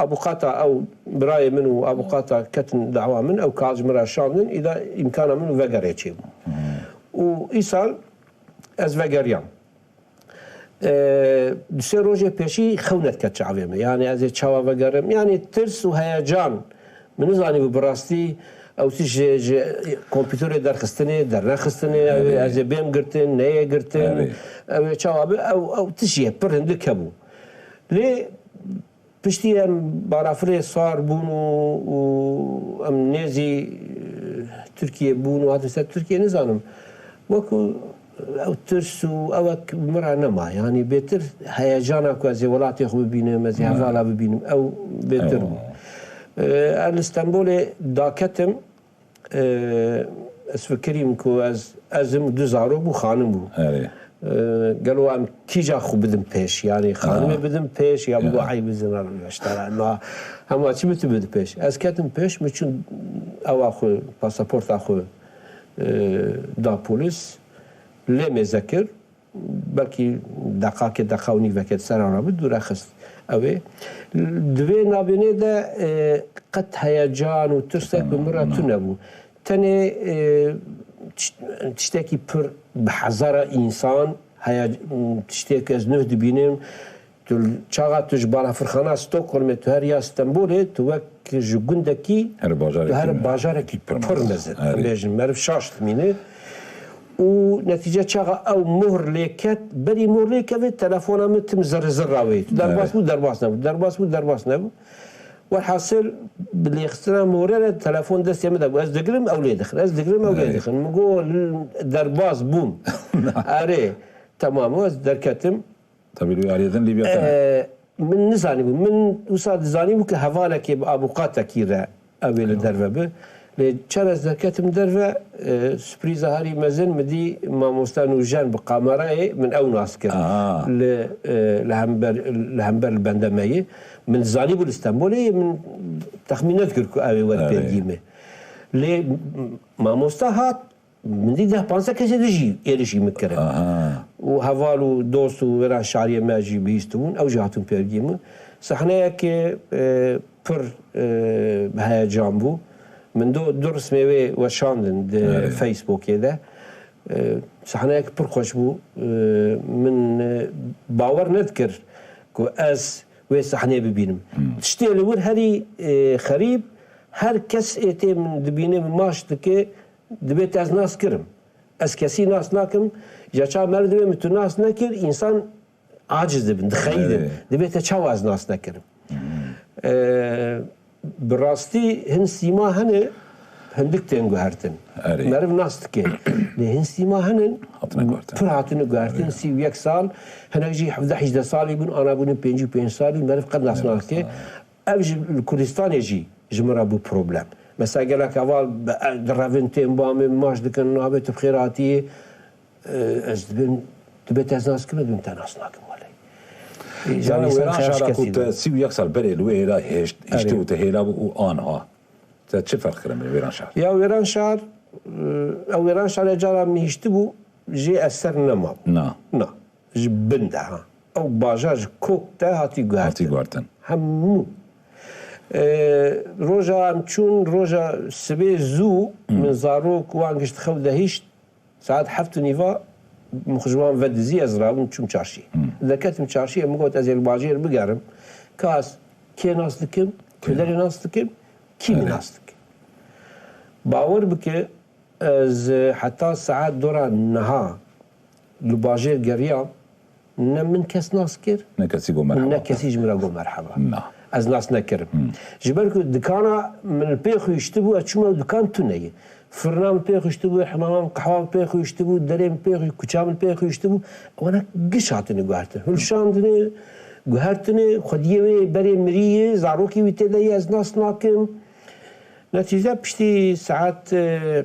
avûkata ew birayê min û avûkata ketin dawa min, ew kağît ji min re şandin, îda îmkana min vegerê çêbû. Mhm. Û îsal ez vegeriyam. E, du sê rojê pêşî xew nediket çavê min. Yanî ez ê çawa vegerim? Yanî tirs û heyecan. Min nizanîbû bi rastî ew tişt ji, ji kompûterê derxistinê, dernexistinê, ew ê Erê. ez ê bêm girtin, neyê girtin, Erê. ew ê çawa be, ew, ew tişt jê pir hindik hebû. Lê piştî em balafirê sar bûn û, û em nêzî, e, Tirkiyê bûn û hatin ser Tirkiyê nizanim. Wekî ew tirs û ewek min re nema. Yanî bêtir heyecana ku ez ê welatê xwe bibînim, ez ê Ha. hevala bibînim, ew bêtir Ew. bû. E, ez li Stenbolê daketim, e, ez fikirîm ku ez, ez im du zarok bû, xanim bû. Erê. E, gelo em kîja xwe bidin pêş? Yanî xanimê Ha. bidin pêş ya Ya. bigo ey bizin, na, hema çi bi tu bidin pêş? Ez ketim pêş, min çûn ewa xwe, pasaporta xwe, e, da polîs, lê mêze kir. Belkî deqakê, deqa û nîvekê di ser re bû, dûre xist. Ew ê. Di vê navbênê de, e, qet heyecan û tirsek bi min re Tamam. tune bû. Tenê, e, tiş-, tiştekî pir bi hezara însan Heya, tiştê ku ez nuh dibînim, tu çaxa tu ji balafirxana Stockholmê tu her ya Stenbolê, tu wek ji gundekî, Her bajarekî tu her me- bajarekî pir pir mezin. mezin. Erê. Em bêjin, meriv şaş dimîne. Û netîce çaxa ew mohr lê ket, berî mohr lê keve, telefona min tim zirri zirra wê. Tu derbas Erê. bû, derbas nebû, derbas bû, derbas nebû. Welhasil, bi lêxistina mohrê re telefon destê min de bû. Ez digirim, ew lê dixin. Ez digirim, ew lê Erê. dixin. Min got, derbas bûm. Erê, temam, ez derketim. Tabii, wî alî din Lîbya tene. Ee, min nizanîbû. Min wisa dizanîbû ku hevalekê bi abuqatekî re ew ê li Eywa. derve bi. Lê çer ez derketim derve, e, surprîza herî mezin min dî mamoste Nûjen bi kamerayê min ew nas kir. Aha. Li, e, li hember, li hember li bende me yê. Min dizanîbû li Stenbolê ye, min texmîn nedikir ku ew ê were Erê. pêrgî min. Lê mamoste hat, Min dî deh panzdeh kesê din jî êrişî min kirin. Aha. Û heval û dost û wêran şariyê me jî bihîstibûn, ew jî hatin pêrgî min. Sehneyek, e, pir, e, bi heyecan bû. Min du, du rismê wê weşandin di Erê. Facebookê de. E, sehneyek pir xweş bû. E, min, e, bawer nedikir ku ez wê sehneyê bibînim. Hmm. Tiştê li wir herî, e, xerîb, her kes ê tê min dibîne, min maç dike, Dibê te ez nas kirim. Ez kesî nas nakim. Ji çawa meriv dibê min tu nas nekir, însan aciz dibin, dixeyidin. Erê. Dibê te çawa ez nas nekirim. Ee, bi rastî hin sîma hene, hindik tên guhertin. Erê. Meriv nas dike. Lê hin sîma hene, Hatine guhertin. pir hatine guhertin, Erê. sî û yek sal, hinek jî hevdeh hejdeh salî bûn, ana bûnin pêncî û pênc salî, meriv qet nas Erê. nake. Ev ji, li Kurdistanê jî ji min re bû problem. Mesela gelek heval bi, e, direvin tên ba min, maç dikin, navê tu bi xêr hatiyê, e, ez dibêm, dibê te ez nas kim, dibêm te nas nakim welê. E, Yani yani insan Wêran xeyaş Şara ku kesî te dibe. sî û yek sal berê li wê hêla hêşt, hiştî Erê. û te hêla bû û anha. Te çi ferq kirin bi Wêran Şar? Ya Wêran Şar, e, ew Wêran Şar e cara min hiştibû, jê eser nema. Na. Na. Ji bin de ha. Ew bajar ji kok te hatî guhertin. Hatî guhertin. Hemû. Ee, roja em çûn, roja sibê zû, Hmm. min zarok wan gişt xew de hişt, saet heft û nîva min xwe ji wan vedizî, ez rabûm çûm çarşî. Hmm. Derketim çarşî, min got ez ê li bajêr bigerim. Ka ez kê nas dikim, Kê? kuderê nas dikim, kî min Evet. nas dikim. Bawer bike, Ez, e, heta saet dora niha li bajêr geriyam, ne min kes nas kir, Ne kesî got merheba. ne kesî ji min re got merheba. Na. Ez nas nekirim. Hmm. Ji ber ku dikana min li pê xwe hiştibû, ez çûme ew dikan tune ye. Firna min pê xwe hiştibû, hemama min, qehwa min pê xwe hiştibû, derê min pê xwe, kuça min pê xwe hiştibû. Wana giş hatine guhertin. Hilşandine, guhertine, xwediyê wê berê mirî ye, zarokê wî tê de ye, ez nas nakim. Netîce piştî saet, e,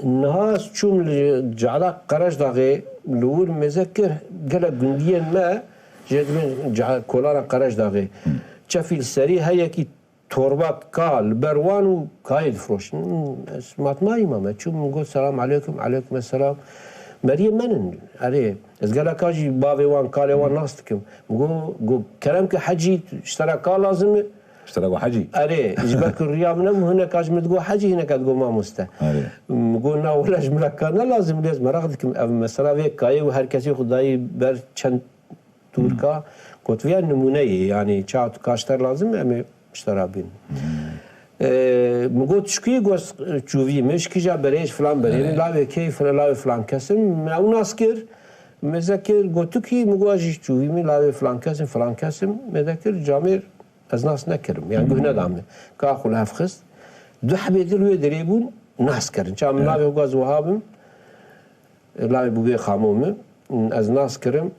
Niha ez çûm li cala Qerejdaxê, li wir mêze kir, gelek gundiyên me jê dibên ca-, kolana Qerejdaxê. Çefî li serî heyekî torba ka li ber wan û kayê difiroşin. Ez matmayî mame. Çûm min got, "Selam aleykum." "Aleykum esselam." Meriyê men in. Erê, ez geleka jî bavê wan, kalê wan nas dikim. Min got, got, "Kerem ke hecî, ji te re ka lazim e?" Ji te re got hecî? Erê, ji ber ku riya min nebû, hineka ji min digot hecî, hineka digot mamoste. Erê. Min got, "Na, wele ji min re ka ne lazim, lê ez meraq dikim." Ev mesela vê kayê û her kesî xwe dayî ber çend tûrka, got, "Viya nimûne ye, yanî çawa tu ka ji te re lazim, em ê ji te re bînin." Ee, min got, "Ji ku yî?" Got, "Çûvî min, ji kîja berê, ji filan berê min, Erê. lawê kê, filan, lawê filan kes im." Min ew nas kir, mêze kir, got, "Tu kî?" Min got, "Ez jî çûvî min, lawê filan kes im, filan kes im." Mêze kir, camêr Ez nas nekirim. Yan guh neda min. Ka xwe li hev xist. Du hebê dil wê derê bûn, nas kirin. Ça min navê xwe got ez wiha bim. Lavê bûbê xamo min. Ez nas kirim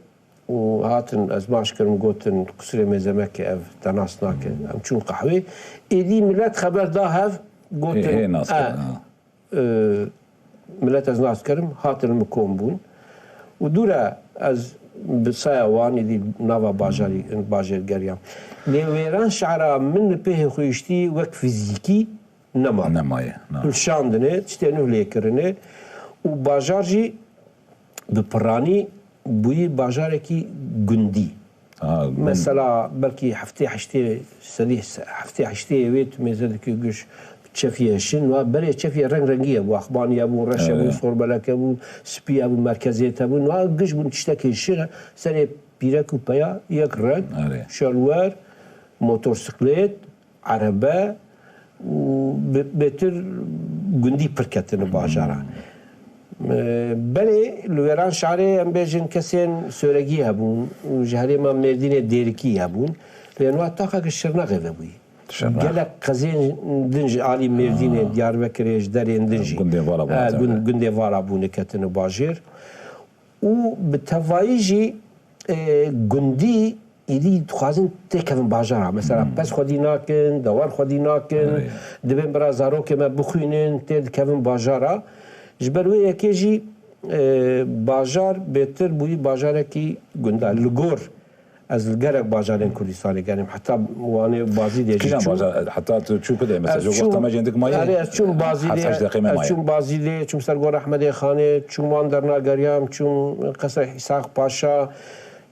û hatin, ez maç kirim, gotin, "Qusirê mêze meke, ev te nas nake." Em çûn qehwê. Êdî milet xeber da hev, gotin, Hê, hê nas "E, kirin, ha. e, milet ez nas kirim, hatin min kom bûn." Û dûre ez bi saya wan êdî nava bajarî, bajêr geriyam. Lê Wêran Şara min li pêhê xwe hiştî wek fizîkî nema. Nemaye, na. Hilşandine, tiştê nuh lê kirine û bajar jî bi piranî bûyî bajarekî gundî. Ha, gund. Mesela belkî heftê heştê sedî, heftê heştê wê tu mêze dikî giş bi Çefiyê şin, wa berê çefiyê reng rengî hebû, axbanî hebû, reş hebû, Evet. sorbelek hebû, spî hebû, merkeziyet hebû, wa giş bûn tiştekê şin, serê pîrek û peya yek reng, Evet. şalwer, motorsiklet, erebe û bi-, bêtir gundî pir ketine bajara. Hmm. E, belê li wêran şarê em bêjin kesên Soregî hebûn û ji herêma Mêrdînê Dêrikî hebûn. Lê niha taxeke Şirnexê vebûyî. Şirnex. Gelek qezên din ji alî Mêrdînê, Ha. Diyarbekirê, ji derên din jî. Gundên Vala Ha, Bûne gund-, tevî. Gundê Vala Bûne ketine bajêr. Û bi tevayî jî, e, gundî êdî dixwazin têkevin bajara. Mesela Hmm. pez xwedî nakin, dewar xwedî nakin, Evet. dibên bira zarokê me bixwînin, tê dikevin bajara. Ji ber wê yekê jî, e, bajar bêtir bûyî bajarekî gunda. Li gor ez li gelek bajarên Kurdistanê genim. Heta Wanê Bazîdê jî Kîjan çûm. bajar, heta tu çû ku de, mesela, Ez ji çûm, wexta me jê dik maye, erê, ez çûm Bazîdê, heşt deqê me ez maye. çûm Bazîdê, çûm ser Gora Ehmedê Xanê, çûm wan derna geriyam, çûm Qesra Îshaq Paşa,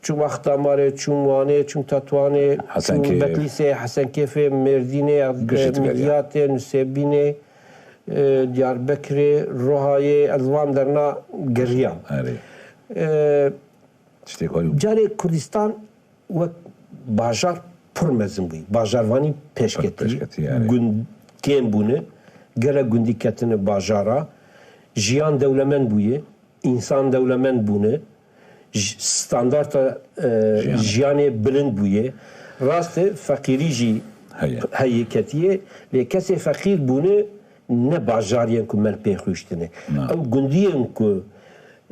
çûm Axdamarê, çûm Wanê, çûm Tetwanê, çûm Hesenkê. Betlîsê, Hesenkêfê, Mêrdînê, Gişt e, tu geriya. Midyatê, Nusêbînê, e, Diyarbekirê, Rohayê, ez van derna geriyam. Erê. E, Tiştê ku Carê Kurdistan wek bajar pir mezin bûyî. Bajarvanî pêşketî, Pêşketî, erê. Gund kêm bûne, gelek gundî ketine bajara, jiyan dewlemend bûye, însan dewlemend bûne, j-, standarta, e, Jiyan. jiyanê bilind bûye. Rast e, feqîrî jî Heye. heye ketiye, lê kesê feqîr bûne ne bajariyên ku me li pê xwiştine. Na. Ew gundiyên ku,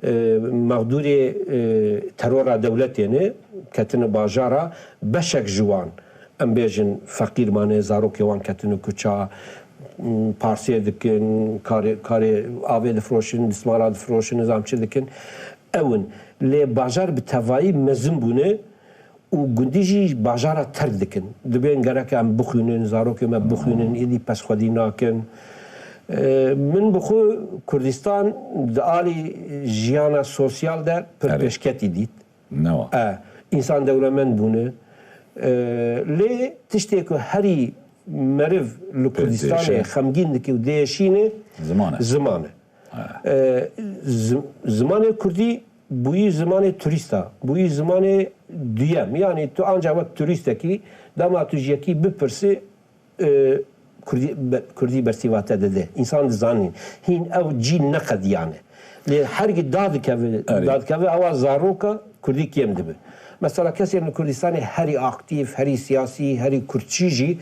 e, mexdûrê, e, terora dewletê ne, ketine bajara, beşek ji wan, em bêjin, feqîr mane, zarokê wan ketine kuça, m, parsê dikin, karê, karê avê difroşin, dismara difroşin, nizam çi dikin. Ew in. Lê bajar bi tevayî mezin bûne, û gundî jî bajara terk dikin. Dibên gerek em bixwînin, zarokê me bixwînin, êdî pez xwedî nakin. E, min bi xwe Kurdistan di alî jiyana sosyal de pir Erê. pêşketî dît. Newa. E, însan dewlemend bûne. E, lê tiştê ku herî meriv li Pê Kurdistanê dêşe. xemgîn dike û diêşîne Ziman e. ziman e. E, zim-, zimanê kurdî bûyî zimanê turîsta, bûyî zimanê duyem. Yanî tu anca wek turîstekî, dema tu ji yekî bipirsî, e, kurdî, be-, kurdî bersîva te dide. Însan dizanîn. Hîn ew cîl neqediyane. Lê hergî dadikeve, Erê. dadikeve ewa zaroka kurdî kêm dibe. Mesela kesên li Kurdistanê herî aktîf, herî siyasî, herî kurdçî jî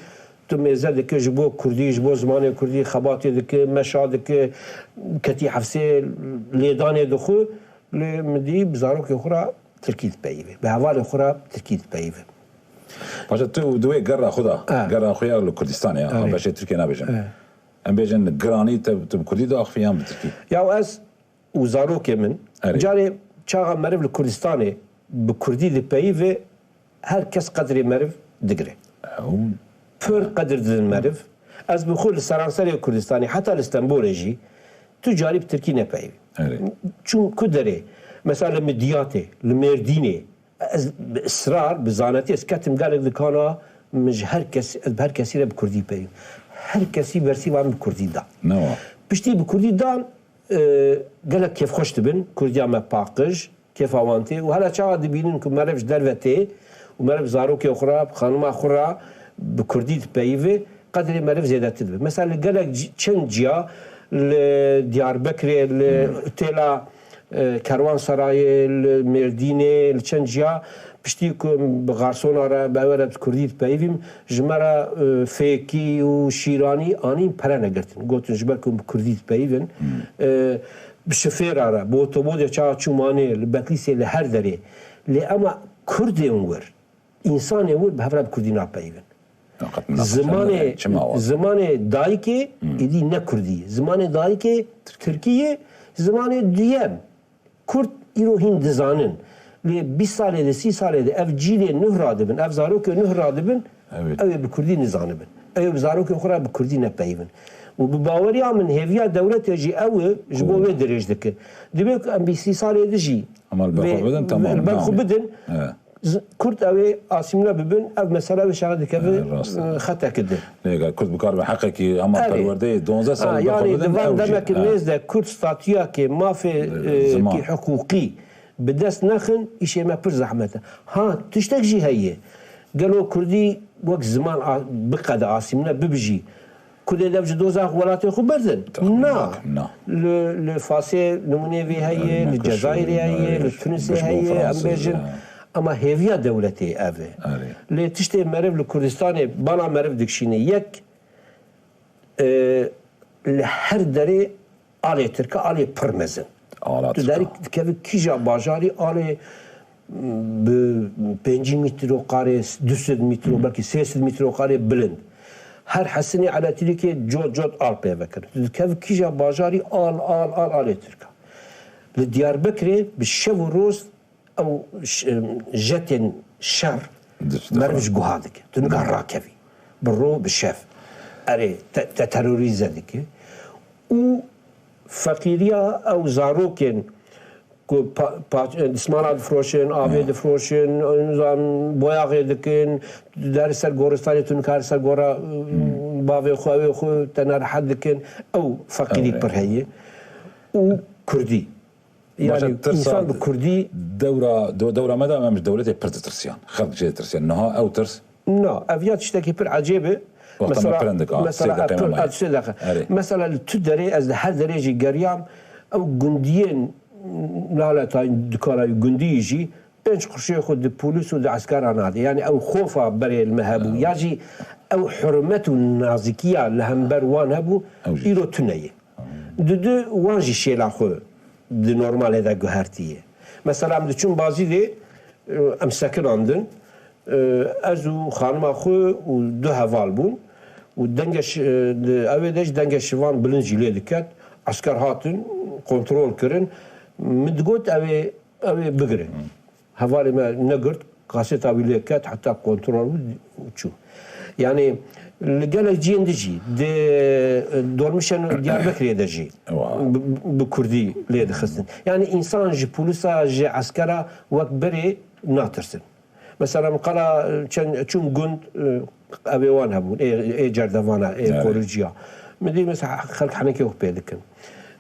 tu mêze dike ji bo kurdî, ji bo zimanê kurdî xebatê dike, meşa dike, ketî hefsê lêdanê dixwe, lê min dî bi zarokê xwe re tirkî dipeyive, bi hevalê xwe re tirkî dipeyive. Paşa tu di wê gerra xwe de, E. gerra xwe ya li Kurdistanê ya, Erê. beşê Tirkiyê nabêjim. E. Em bêjin giranî te, tu bi kurdî diaxivî yan bi tirkî? Ya ez û zarokê min, Erê. carê çaxa meriv li Kurdistanê bi kurdî dipeyive, her kes qedrê meriv digire. Ew. Pir qedir didin meriv. Ez bi xwe li seranserê Kurdistanê, heta li Stenbolê jî, tu carî bi tirkî nepeyivî. Erê. Çûm ku derê, mesela li Midyatê, li Mêrdînê, ez bi israr, bi zanetî ez ketim gelek dikana, min ji her kes, ez bi her kesî re bi kurdî peyivîm. Her kesî bersîvan bi kurdî da. Newa. Piştî bi kurdî dan, e, gelek kêfxweş dibin, kurdiya me paqij, kêfa wan tê û hela çawa dibînin ku meriv ji derve tê û meriv zarokê xwe re, xanima xwe re bi kurdî dipeyive, qedrê meriv zêdetir dibe. Mesela li gelek ci-, çend ciya, li Diyarbekirê, li Hmm. têla, e, Kerwanserayê, li Mêrdînê, li çend ciya piştî ku bi garsona re, bi ewe re bi kurdî dipeyivîm, ji me re, e, fêkî û şîranî anîn, pere negirtin. Gotin ji ber ku bi kurdî dipeyivin, Hmm. e, bi şifêra re, bi otobodê çawa çûm anê, li Betlîsê, li her derê. Lê ema kurdên wir, însanên wir bi hev re bi kurdî napeyivin. Qet min Zimanê, naxwe çima wa? zimanê dayikê Hmm. êdî ne kurdî ye. Zimanê dayikê tirkî ye, zimanê duyem. Kurd îro hîn dizanin. Lê bîst salê de, sî salê de ev cîlê nuh radibin, ev zarokê nuh radibin, Evet. ew ê bi kurdî nizanibin. Ew ê bi zarokê xwe re bi kurdî nepeyivin. Û bi baweriya min hêviya dewletê jî ew e, ji bo Ku wê dirêj dike. Divê ku em bîst sî salê de jî Ama li ber vê xwe bidin, tamam, li ber xwe name. bidin. Evet. Z- Kurd ew ê asîmle bibin, ev mesele wê şexe dikeve, e, rast e. Xeteke din. Lê eger Kurd bikaribe heqekî hema Erê. Perwerdeyê donzdeh sal Ha, bixwe yani bidin, di van ew jî, demeke ha. Nêz de Kurd statuyakê mafê, e, Ziman. Kî hiqûqî bi dest nexin, îşê me pir zehmet e. Ha, tiştek jî heye. Gelo Kurdî wek ziman a- biqede asîmle bibijî, Kurdê dev ji doza welatê xwe berdin? Tabii, Na. na. Li, li Fasê nimûnê vê heye, Erê, li Cezayirê heye, li Tunisê heye, em bêjin. Ama hêviya dewletê ev e. Erê. Lê tiştê meriv li Kurdistanê bala meriv dikişîne. Yek, e, li her derê alê tirka, alê pir mezin. Ala Tu tirka. Derî dikevî kîja bajarî alê bi pêncî mîtro qarê, du sed mîtro, belkî sê sed mîtro qarê bilind. Her hesinê elektrîkê cot cot al pê vekir. Tu dikevî kîja bajarî al, al, al, alê tirka. Li Diyarbekirê bi şev û roz ew ş-, jetên şer Dişt meriv dixwe. Ji guha dike. Tu nika rakevî. Bi ro, bi şev. Erê, te, te terorîze dike. Û feqîriya ew zarokên ku pa, pa, dismana difroşin, avê Ya. difroşin, nizam, boyaxê dikin, der ser goristanê tu nikar ser gora, Hmm. bavê xwe, ewê xwe, te nerehet dikin. Ew feqîrî Ew. pir heye. Û Kurdî. Baş e, Yani tirsa insan bi Kurdî dewra, do-, dewra me de em ji dewletê pir ditirsiyan. Xelk jê ditirsiyan. Niha ew tirs Na, ev ya tiştekî pir ecêb e. Wexta me Mesela, pirin dika, mesela, sê deqe ev pir, me maye. ev sê deqe. Erê. Mesela li tu derê, ez li her derê jî geriyam, ew gundiyên naleta dikara gundiyî jî pênc qurşê xwe di polîs û di eskera nade. Yani ew xofa berê li me hebû. Ya jî ew hurmet û nazikiya li hember wan hebû, Ew jî. îro tune ye. Didu wan jî şêla xwe di normalê de guhertiye. Mesela em diçûn Bazîdê, em sekinandin. Ez û xanima xwe û du heval bûn û denge şi-, di ewê de jî denge şivan bilind jî lê diket. Esker hatin, kontrol kirin. Min digot, ew ê, ew ê bigirin. Hevalê me negirt, kaseta wî lê ket, heta kontrol bû û çû. Yani li gelek cihên di jî, di dormişên Diyarbekirê de jî Wa. bi, bi kurdî lê dixistin. Yani insan ji polîsa, ji eskera wek berê natirsin. Mesela min qala çend, çûm gund, e, evê wan hebûn, ê, ê cerdevana, ê Evet. korûciya. Min dî mesela xelk henekê wek pê dikin.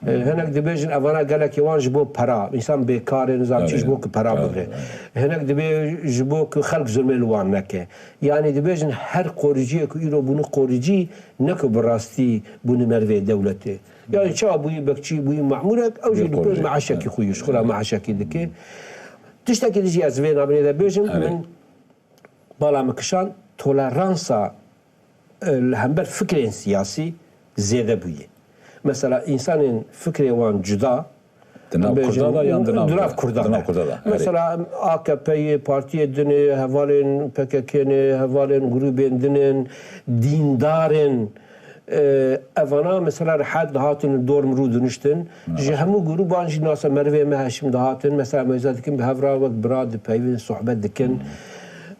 E, hinek dibêjin evana gelekê wan ji bo pera, însan bêkar e, nizam çi ji bo ku pera Evet, bigre. evet. Hinek dibê ji bo ku xelk zulmê li wan neke. Yani dibêjin her qoriciyê ku îro bûne qoricî, ne ku bi rastî bûne merivê dewletê. Yani çawa bûyî bekçî, bûyî memûrek, ew jî Bê li pêş qoricî. meeşekî xwe yû, ji xwe re meeşekî dike. Tiştekî dijî ez vê navînê de bêjim, Erê. min bala min kişand, toleransa, e, li hember fikrên siyasî zêde bûye. Mesela, însanên fikrê wan cuda, Di nav em bêjin, Kurda da yan di nav di nav Kurda Kurda de? Di nav Kurda de, erê. Mesela, A K P'yê, partiyê din ê, hevalên P K K ne, hevalên grûbên din in, dîndar in, E, evana mesela rehet dihatin li dor min rûdiniştin. Ji hemû grûban jî nasa merivê me heşim dihatin. Mesela em wêza dikin bi hev re wek bira dipeyivin, sohbet dikin.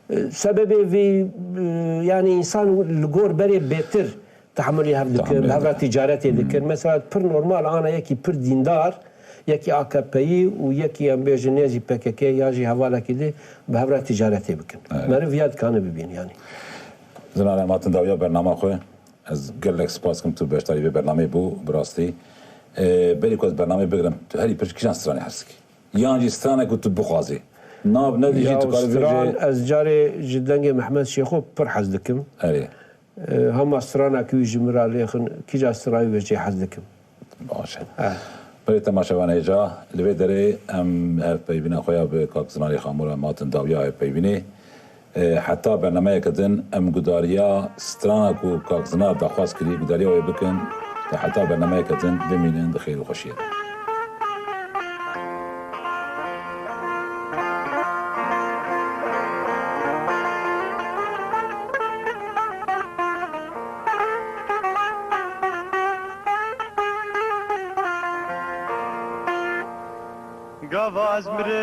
E, sebebê vî, e, yani însan li gor berê bêtir tehemulê hev dikin, bi hev re tîcaretê dikin. Mesela pir normal ana yekî pir dîndar, yekî A K P'yî û yekî em bêjin nêzî P K K ya jî hevalekî di bi hev re tîcaretê bikin. Evet. Meriv ya dikane bibîn yani. Zinane em hatin dawiya bernama xwe. Ez gelek spas dikim tu beşdarî vê bernameyê bû, bi rastî. Ee, berî ku ez bernameyê bigirim, tu herî pir ji kîjan stranê hez dikî? Yan jî stranek ku tu bixwazî? Nav nedî jî Ya tu karî stran, bêjî. Ez carê ji dengê Mehmet Şêxo pir hez dikim. Erê. Ee, hema stranek wî ji min re lêxin, kîja stranê wê jê hez dikim. Baş e. Eh. Belê temaşevan hêja, li vê derê em hevpeyvîna xwe ya bi kak Zinarê Xamûra em hatin dawiya hevpeyvînê. E, heta bernameyeke din em gudariya strana ku kak Zinar daxwaz kirî, gudariya wê bikin. Te heta bernameyeke din bimînin di xêr û xweşiyê de. Gava ez mirim.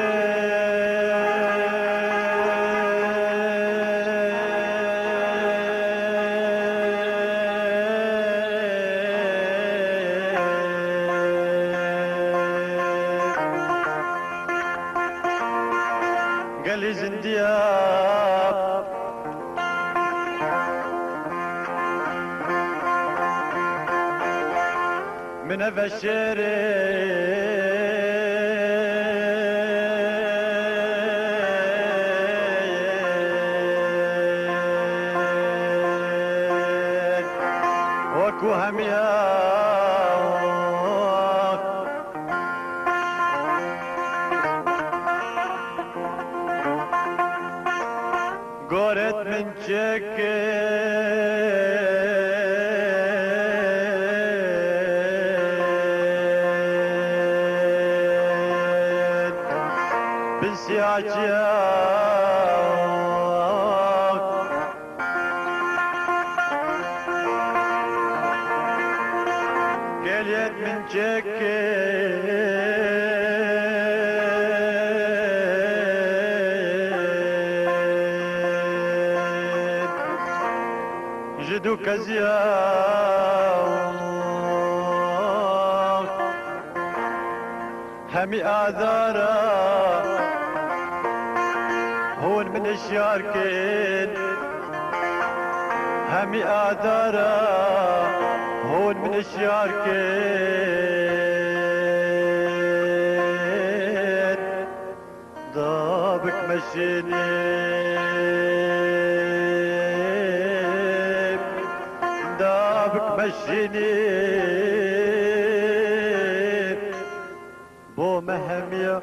Gelê zin- Diya. Min eve şêrê wekû hemiya. Goret min çekin bin siyaçiya. Geliyet min çekin ji du keziya. Hemî azara hûn min hişyar kin. Hemî azara hûn min hişyar kin. Dabik meşînî, dabik meşînî. Bo me hemiya.